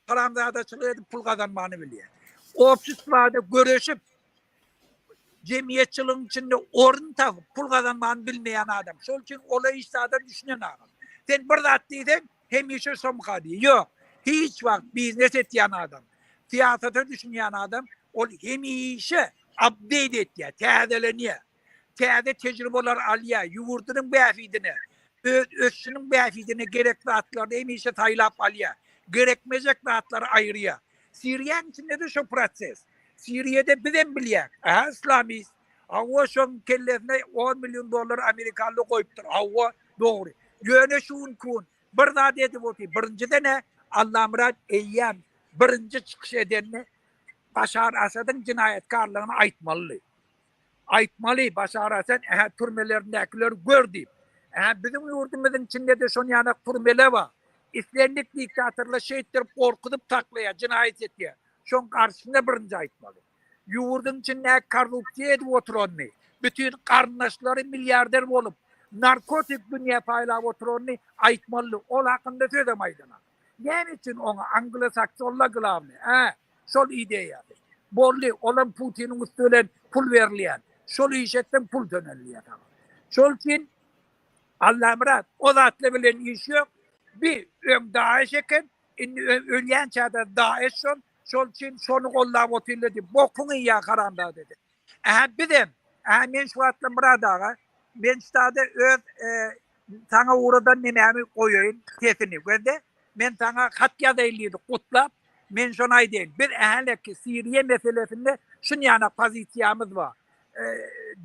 haramzadaçylyk edip pul gazanmany bilýär. Obşestwada göreşip jemgyýetçiligiň içinde orun tapyp pul gazanmany bilmeýän adam. Şol üçin ola hiç zada düşünen adam. Sen bir zat diýseň, hemişe şomka diýýär. Ýok. Hiç wagt biznes etýän adam, syýasata düşünýän adam ol hemişe. Update etýär, täzelenýär. Täze tejribeler alýar, ýurdunyň bähbidine, öz ösüşiniň bähbidine gerek zatlaryny hemişe saýlap alýar. Gerekmejek zatlary aýyrýar. Siriýanyň içinde-de şo proses. Siriýada bizem bilýäk, aha islamist, hawa şoň kellesine on million dollar amerikanly goýupdyr, hawa dogry. Ýöne şu günki gün bir zat edip otyr. Birinjiden-ä Allamyrat eýýäm birinji çykyş edende Başar Asadyň jenaýatkarlygyny aýtmalydy. Aýtmaly, Başar Asad ähä türmelerindäkileri gör diýip. Ähä biziň ýurdumyzyň içinde-de şon ýanak türmeler bar. Islendik diktatorlar şeýtdirip gorkuzyp saklaýar, jenaýat etýär. Şoň garşysyna birinji aýtmaly. Ýurduň içindäki korrupsiýa edip oturanyny, bütin garyndaşlary milliarder bolup, narkotik dünýä paýlap oturanyny aýtmalydy. Ol hakynda sözem aýdanak. Näme üçin oňa anglo-saksonlar glawny, ä, şol ideýasy. Boldy, olam Putiniň üsti bilen pul berilýän. Şol iş etseň pul tönelýär saňa. Şol üçin Allamyrat o zatlar bilen iş ýok. Bi öň DAEŞ eken, indi ölýänçä-de DAEŞ şol. Şol üçin şony gollap otyrlar diýip, bokuňy iýýär haramzada diýip. Ähä bizem, ähä men şu wagtlar Myrat aga, men ştada öz saňa ugradan nemämi goýaýyn sesini gözle, men saňa hat ýazaýyn diýdi gutlap, men şony aýdaýyn. Biz ähäleki Siriýa meselesinde şunýana pozisiýamyz bar.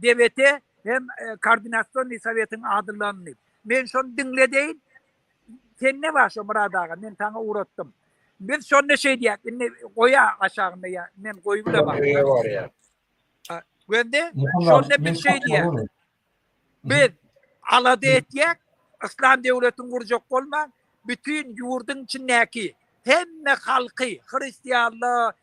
DBT hem Koordinasionnyý sowetiň adyndan diýip. Men şony diňledeýin. Sende bar şo Myrat aga, men saňa ugratdym. Biz şonda şeý diýýäk, indi goýa aşagynda ýa men goýup bilemok. Öýe barýar. Gözde şonda biz şeý diýýäk. Biz alada etýäk, yslam döwletini gurjak bolmaň, bütin ýurduň içindäki hemme halky, hristianlar,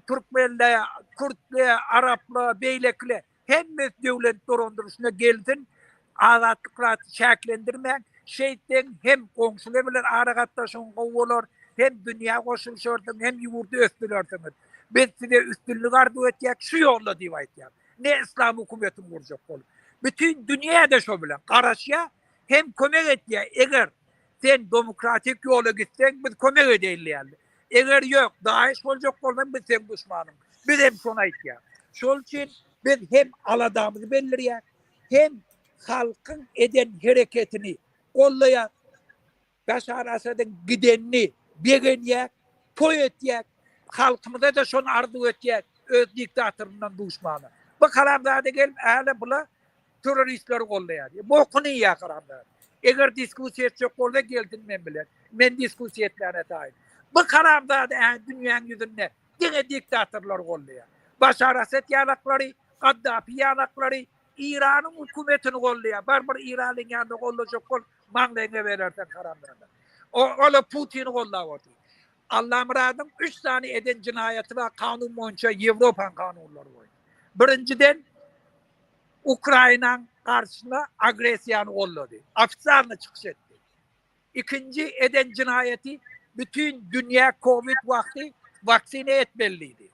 türkmenler, kürtler, araplar, beýlekiler Hemmesi döwlet dolandyryşyna gelsin, azatlyk zat çäklendirmäň, şeýtseň hem goňşular bilen aragatnaşygyň gowy bolar, hem dünýä goşulyşarsyň, hem ýurdy ösdürersiňiz. Biz size üstünlik arzuw etýäk şu ýolda diýip aýtýar. Ne yslam hökümetini gurjak bolup. Bütin dünýä-de şo bilen garaşýar, hem kömek etýär, eger Sen domokratik ýola gitseň biz kömek edeýin diýýärler. Eger ýok, DAEŞ boljak bolsaň biz seň duşmanyň. Biz hem şony aýtýas. Şol üçin biz hem aladamyzy bildirýäs, hem halkyň eden hereketini gollaýas. Başar Asadyň gidenini begenýäs, toý etýäs. Halkymyza-da şony arzuw etýäs, öz diktatoryndan duşmana. Bu haramzada gelip äle bula terroristleri goldaýar. Bokuny iýýär haramzada. Eger diskussiýa etjek bolsa gelsin men bilen. Men diskussiýa etmäne taýyn. Bu haramzada ä dünýäň ýüzünde diňe diktatorlary goldaýar. Başar Asad ýalaklary, Gaddafi ýalaklary, Iranyň hökümetini goldaýar. Bar bir Iranyň ýanynda goldajak bol, maňlaýyňa berersen haramzada. O ola Putini goldap otyr. Allamyradyň üç sany eden jenaýaty bar kanun boýunça Ýewropaň kanunlary boýunça. Birinjiden Ukrainaň garşysyna agressiýany goldady. Ofitsialny çykyş etdi. Ikinji eden jenaýaty bütin dünýä covid wagty waksina etmeli diýdi.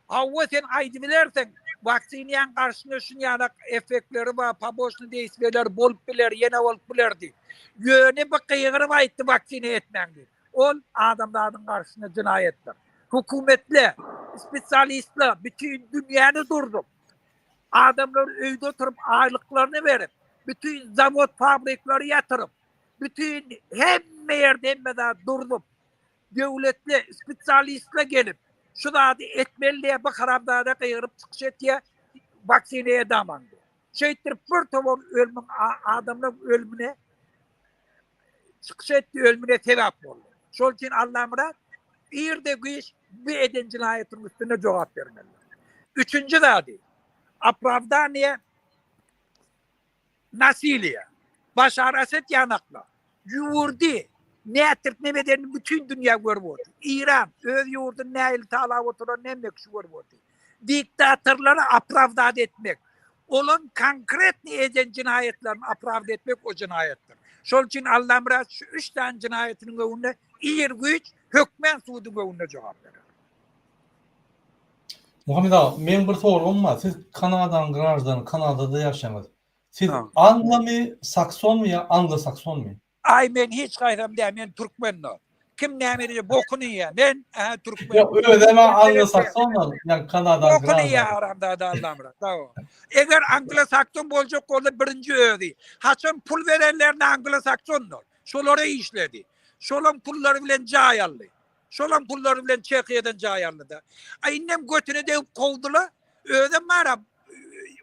Hawa sen aýdybilersiň waksinaň garşysyna şunýalak effektleri bar, poboçny deýstwiýeleri bolup biler, ýene bolup biler diýip. Ýöne bu gygyryp aýtdy waksina etmäň diýip. Ol adamzadyň garşysyna jenaýatdyr. Hökümetler, spesialistler bütin dünýäni durzup, Adamlar öýde oturyp aýlyklaryny berip, bütin zawod fabrikleri ýatyryp, bütin hemme ýerde hemme zat durzup, döwletli spesialistler gelip, şu zady etmeli diýip bu haramzada gygyryp çykyş etýär, waksina edamaň diýip. Şeýtdirip bir towar ölümiň adamlaryň ölümine çykyş etdi, ölümine sebäp boldy. Şol üçin Allamyrat irde güýç bu eden jenaýatynyň üstünde jogap bermeli. Üçünji zady, opravdaniýe nasiliýa. Başar Asad ýanakla. Ýurdy nätdirip neme edenini bütin dünýä görüp otyr. Iran öz ýurduny nähili talap oturanyny hemme kişi görüp otyr. Diktatorlary opravdat etmek, olaň konkretny eden jenaýatlaryny opravdat etmek o jenaýatdyr. Şol üçin Allamyrat şu üç sany jenaýatynyň öňünde ir güýç hökmän suduň öňünde jogap berer. Muhammet aga, meň bir soragym bar. Siz Kanadanyň graždany, Kanadada ýaşaýaňyz. Siz anglomy, saksonmy ýa anglo-saksonmy? Aý men hiç haýsam däl, men türkmen-de. Kim näme edýär bokuny iýýär. Men ä türkmen. Ýok özem anglo-sakson ol, ýa Kanadaň Bokuny iýýär haramzada Allamyrat. Sag bol. Eger anglo-sakson boljak bolsa birinji özi. Haçan pul berenlerine anglo-sakson ol. Şolara işledi. Şolaň pullary bilen jaý aldy. Şolaň pullary bilen Çehiýadan jaý aldy-da. A indem götüne degip kowdular. Özem bar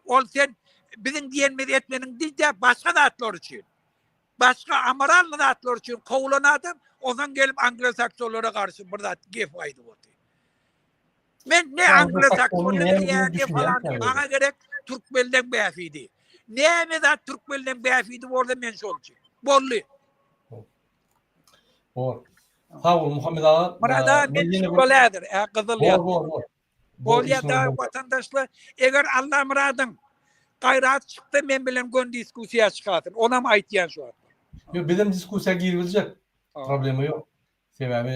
ol sen biziň diýenimizi etmediň diýdi başga zatlar üçin. Başga amoralny zatlar üçin kowulan adam onsoň gelip anglo-saksonlara garşy bir zat gep aýdyp otyr. Men ne anglo-saksony bilýän ne falan maňa gerek türkmenleň bähbidi. Näme zat türkmenleň bähbidi bolsa men şol üçin. Boldy. Bor. Sag bol Muhammet aga. Murad aga men şol häzir, gyzyl ýa. Bor, bor, bor. Bolýa da watandaşlar, eger Allamyradyň gaýraty çyksa men bilen gön diskussiýa çykarsyn. Onam aýtýan şu wagt. Ýok, bizem diskussiýa giribiljek. Problema ýok. Sebäbi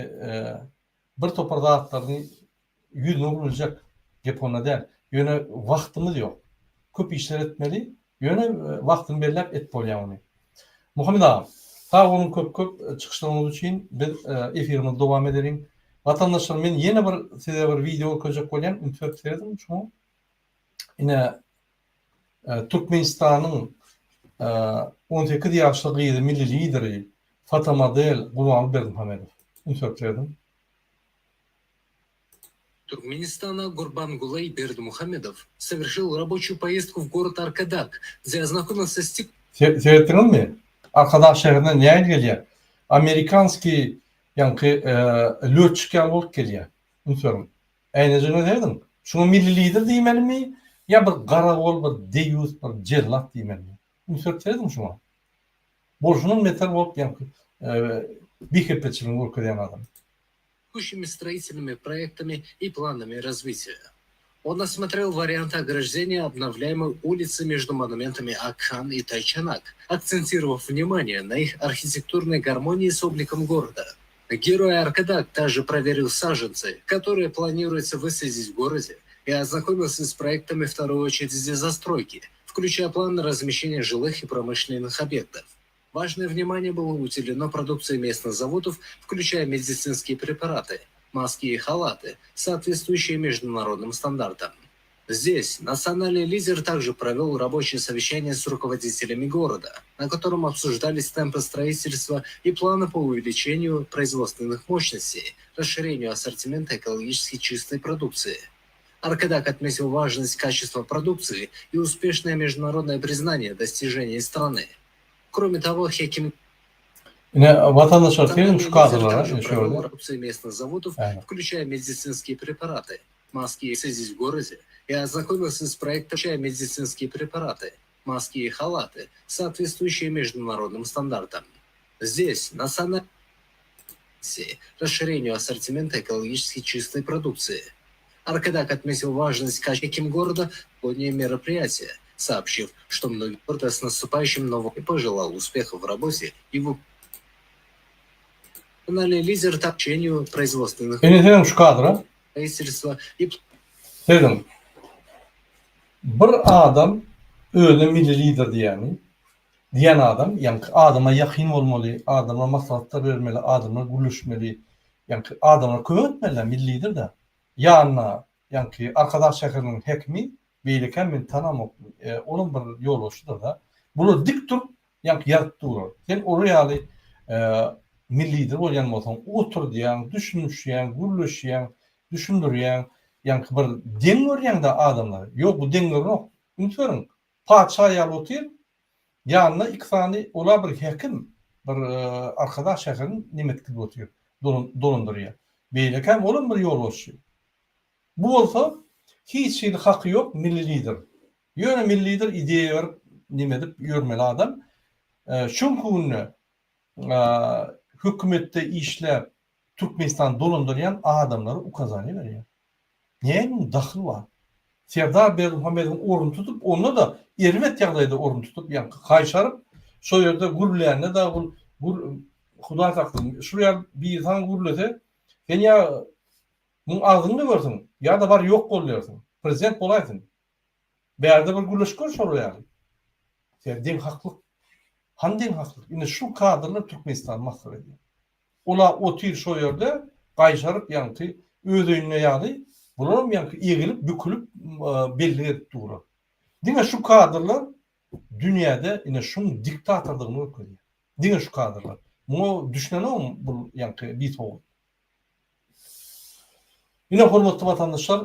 bir topar zatlaryny ýüzüne uruljak. Gep onda däl. Ýöne wagtymyz ýok. Köp işler etmeli. Ýöne wagtyny belläp et bolýar ony. Muhammet aga, sag boluň köp köp çykyşlaryňyz üçin. Biz efirimizi dowam edeliň. Watandaşlar men ýene bir size bir wideo görkezjek bolýan, üns berip serediň şuňa. Ine Türkmenistanyň 18 ýaşly gyzy milli lideri fotomodel Gurbanguly Berdimuhamedow. Üns berip serediň. Туркменистана Гурбангулей Бердымухамедов совершил рабочую поездку в город Аркадаг, где ознакомился с тек... Seretdiňizmi? Arkadag şäherine nähili gelýär? Amerikanskiý ýaňky lötçik ýaly bolup gelýär. Üns beriň. Äýnejigine serediň. Şuňa milli lider diýmelimi ýa bir garagol, bir deýýus, bir jellat diýmelimi? Üns berip serediň şuňa. Bolşundan beter bolup ýaňky bihepbeçiligini görkezýän adam. текущими строительными проектами и планами развития. Он осмотрел варианты ограждения обновляемой улицы между монументами Акхан и Тайчанак, акцентировав внимание на их архитектурной гармонии с обликом города. Герой Аркадак также проверил саженцы, которые планируется высадить в городе, и ознакомился с проектами второй очереди застройки, включая план размещения жилых и промышленных объектов. Важное внимание было уделено продукции местных заводов, включая медицинские препараты, маски и халаты, соответствующие международным стандартам. Здесь национальный лидер также провел рабочее совещание с руководителями города, на котором обсуждались темпы строительства и планы по увеличению производственных мощностей, расширению ассортимента экологически чистой продукции. Аркадак отметил важность качества продукции и успешное международное признание достижений страны. Кроме того, Хеким Ine watandaşlar serediň şu kadrlara ine şu ýerde. Продукции местных заводов, включая медицинские препараты, маски здесь в городе, и ознакомился с проектом, включая медицинские препараты, маски и халаты, соответствующие международным стандартам. Здесь, национальной расширению ассортимента экологически чистой продукции. Аркадак отметил важность качества города в мероприятия, сообщив, что многие города с наступающим Новым и пожелал успехов в работе и в Национальный лидер общению производственных Ine serediň şu kadra. строительства и Serediň. Bir adam özüne milli lider diýýäni, diýen adam, ýaňky adama ýakyn bolmaly, adamlara maslahatlar bermeli, adamlar gürleşmeli, ýaňky adamlara kömek etmeli-dä, milli lider-dä. Ýanyna ýaňky Arkadag şäheriniň häkimi, beýlekem men tanamok, olam bir ýolbaşçydyr-da. Bular dik durup, ýaňky ýazyp durlar. Sen olar ýaly milli lider bolýan bolsaň, oturdýaň, düşünişýäň, gürleşýäň, düşündirýäň, ýaňky bir deň görýäň-dä adamlary. Ýok, bu deň görenok. Üns beriň, patyşa ýaly otyr, ýanynda iki sany, ol-a bir häkim, bir Arkadag şäherini neme edip otyr, dolandyrýar. Beýlekäm olam bir ýolbaşçy. Bu bolsa hiç hili haky ýok milli lider. Ýöne milli lider ideýa berip neme edip ýörmeli adam. Şu günki günde hökümetde işläp Türkmenistany dolandyrýan adamlara ukazaniýa berýär. Näme dahyl bar? Serdar Berdimuhamedowyň ornuny tutup, onda-da erbet ýagdaýda orun tutup, ýaňky gaýşaryp, şo ýerde gürlände dagy bul gür Hudaý saklasyn, şul ýaly biri saňa gürlese, sen ýa muň agzyny döwersiň, ýa-da bar ýok bol diýersiň. Prezident bolaýsyn. Bärde bir gürleşip gör şolar ýaly. Sebäbi deňhaklyk. Hany deňhaklyk? Ine şu kadrlar Türkmenistany masgara edýär. Ola otyr şo ýerde gaýşaryp ýaňky öz öýünde ýaly, bularam ýaňky egilip bükülip bellik edip durlar. Diňe şu kadrlar dünýäde ine şuň diktatordygyny görkezýär. Diňe şu kadrlar. Muňa düşünenogmy bul ýaňky bisowat. Ine hormatly watandaşlar,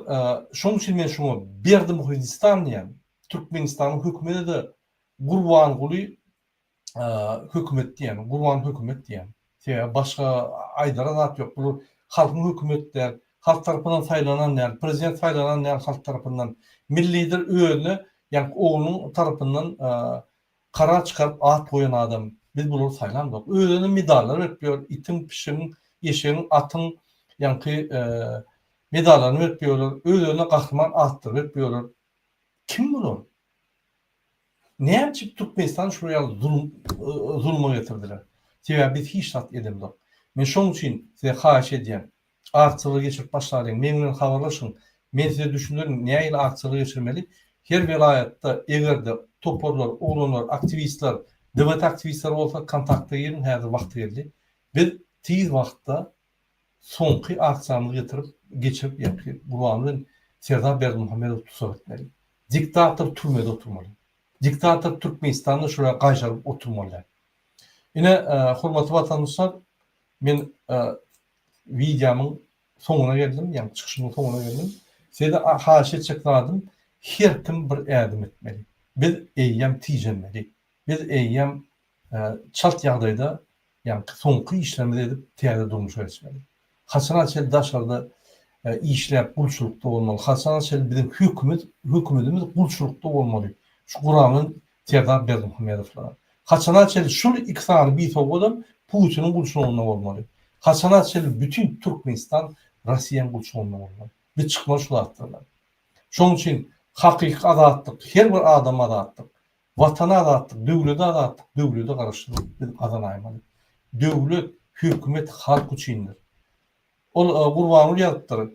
şoň üçin men şuňa Berdimuhedistan diýýän. Türkmenistanyň hökümeti-de Gurbanguly hökümet diýýän, Gurban hökümet diýýän. Sebäbi başga aýdara zat ýok. Bular halkyň hökümeti däl, halk tarapyndan saýlanan däl, prezident saýlanan däl halk tarapyndan. Milli lider özüne ýaňky oglunyň tarapyndan karar çykaryp at goýan adam. Biz bulary saýlamzok. Özüne medallar berip ýör, itiň, pişigiň, eşegiň, atyň ýaňky medallaryny berip ýörler. Öz-özüne gahryman atlary berip ýörler. Kim bular? Näme üçin Türkmenistany şular ýaly zulum zuluma getirdiler? Sebäbi biz hiç zat edemzok. Men şoň üçin size haýyş edýän, aksiýalary geçirip başlalyň, meň bilen habarlaşyň, men size düşündirin nähili aksiýalar geçirmeli. Her welaýatda eger-de toparlar, oglanlar, aktiwistler, DWT aktiwistleri bolsa kontakta giriň, häzir wagty geldi. Biz tiz wagtda soňky aksiýamyzy getirip, geçirip ýaňky Gurbanguly bilen Serdar Berdimuhamedowy tussag etmeli. Diktator türmede oturmaly. Diktator Türkmenistanda şuraya gaýşaryp oturmaly däl. Ine, hormatly watandaşlar, men wideomyň soňuna geldim, ýagny çykyşymyň soňuna geldim. Size haýyş etjek zadym, her kim bir ädim etmeli. Biz eýýäm tijenmeli. Biz eýýäm çalt ýagdaýda ýaňky soňky işlerimizi edip täze durmuşa geçmeli. Haçana çenli daşarda işläp gulçulykda bolmaly, haçana çenli biziň hökümet hökümetimiz gulçulykda bolmaly şu Gurbanguly Serdar Berdimuhamedowlara. Haçana çenli şul iki sany bisowgadam Putiniň gulçulygynda bolmaly. Haçana çenli bütin Türkmenistan Rossiýanyň gulçulygynda bolmaly. Biz çykmaly şu zatlardan. Şonuň üçin hakyky azatlyk her bir adama azatlyk. Watana azatlyk, döwlete azatlyk, döwlete garaşsyzlyk biz gazanaýmaly. Döwlet, hökümet halk üçindir. Ol Gurbanguly ýazypdyr,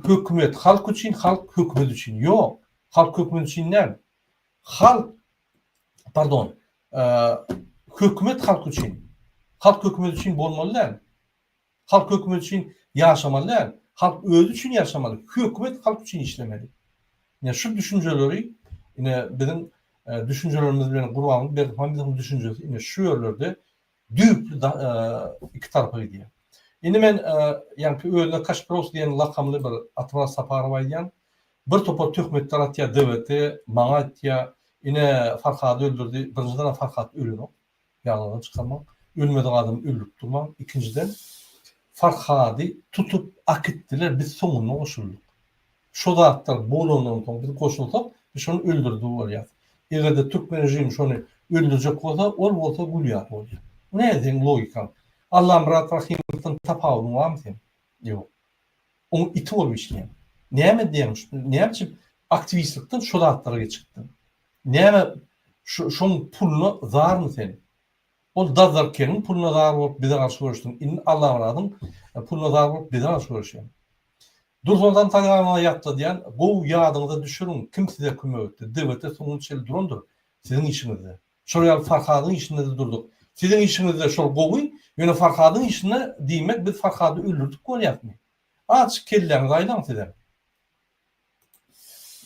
hökümet halk üçin, halk hökümet üçin. Ýok, halk hökümet üçin däl. Halk, pardon, hökümet halk üçin. Halk hökümet üçin bolmaly däl. Halk hökümet üçin ýaşamaly däl, halk özi üçin ýaşamaly, hökümet halk üçin işlemeli. Ine şu düşünjeleri ine biziň düşünjelerimiz bilen Gurbanguly Berdimuhamedowyň düşünjesi ine şu ýerlerde düýpli iki tarapa gidýär. Indi men ýaňky özüne Kaşpros diýen lakamly bir Atamyrat Saparow aýdýan, bir topar töhmetler atýar DWT, maňa aýtýar, ine Farhady öldürdi, birinjiden Farhat ölenok. Ýaňadan çykarmaň. Ölmedik adamy öldürip durmaň. Ikinjiden, Farhady tutup akitdiler, biz soňunda goşuldyk. Şo zatlar bolandan soň biz goşulsak, biz şony öldürdi bolýas. Eger-de türkmen režimi şony öldürjek bolsa, ol bolsa gül ýaly bolýar. Bu näme seň logikaň? Allamyrat Rahymowdan tapawudyň barmy seň? Ýok. Oň iti bolup işleýäň. Näme diýýäň? Näme üçin aktiwistlikden şo zatlara geçipdiň? Näme şu şoň puluna zarmy sen? Ol Dazzarkeniň puluna zar bolup bize garşy göreşdiň. Indi Allamyradyň puluna zar bolup bize garşy göreşýäň. Dursunjan Taganowa ýatladýan, gowy ýadyňyza düşüriň kim size kömek etdi? DWT soňuna çenli durandyr siziň işiňizde. Şol ýaly Farhadyň işinde-de durduk. Siziň işiňizde şol gowy, ýöne Farhadyň işinde diýmek biz Farhady öldürdik bolýasmy? Azjyk kelläňizi aýlaň sizem.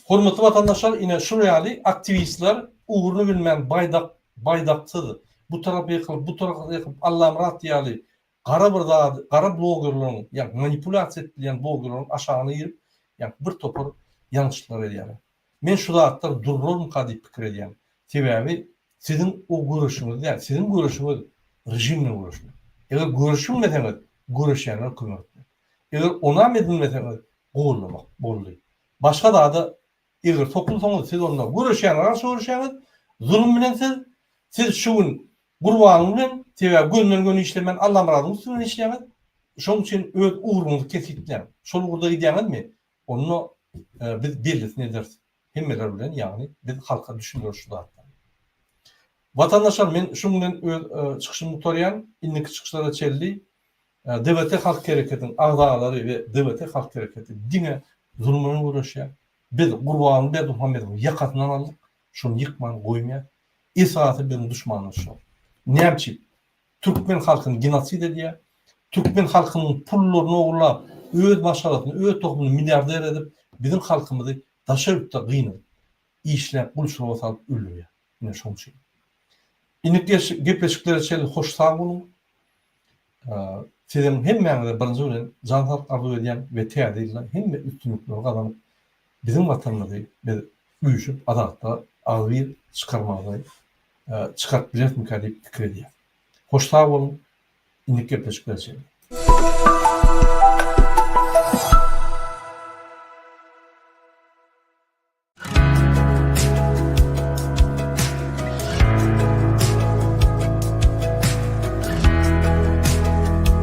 Hormatly watandaşlar ine şul ýaly aktiwistler ugruny bilmän baýdak baýdaksyz bu tarapa ýykylyp bu tarapa ýykylyp Allamyrat ýaly gara bir zady gara blogerleriň ýagny manipulasiýa edip bilýän blogerleriň aşagyna girip ýagny bir topar ýalňyşlyklar edýärler. Men şu zatlar durlarmyka diýip pikir edýän. Sebäbi siziň o göreşiňiz däl, siziň göreşiňiz režim bilen göreşmek. Eger göreşilmeseňiz göreşýänlere kömek etmek. Eger onam edinmeseňiz gollamak boldy. Başga zada eger sokulsaňyz siz onda göreşýänlere garşy göreşýäňiz, zulum bilen siz, siz şu gün Gurbanyň bilen, sebäbi gönden göni işlemän Allamyradyň üsti bilen işleýäňiz, şonuň üçin öz ugruňyzy kesgitläň. Şol ugurda gidýäňizmi? Onda biz bellisini ederis. Hemmeler bilen, ýagny biz halka düşündireris şu zatlary. Watandaşlar men şuň bilen öz çykyşymy gutarýan. Indiki çykyşlara çenli DWT Halk Hereketiniň agzalary we DWT Halk Hereketi diňe zulum bilen göreşýär. Biz Gurbanguly Berdimuhamedowyň ýakasyndan aldyk, şony ýykman goýmaýas. Esasy biziň duşmanymyz şol. Näme üçin? Türkmen halkyny genosid edýär. Türkmen halkynyň pullaryny ogurlap, öz maşgalasyny, öz tohumyny milliarder edip, biziň halkymyzy daşary ýurtda gynadyp, işläp, gulçulyga salyp öldürýär. Ine şoň üçin. Indiki gepleşiklere çenli hoş sag boluň. Siziň hemmäňize birinji bilen jan saglyk arzuw edýän we täze ýylda hemme üstünlikleri gazanyp, biziň Watanymyzy biz üýşüp azatlyga agzybir çykarmagy çykaryp bilerismikä diýip pikir edýän. Hoş sag boluň, indiki gepleşiklere çenli.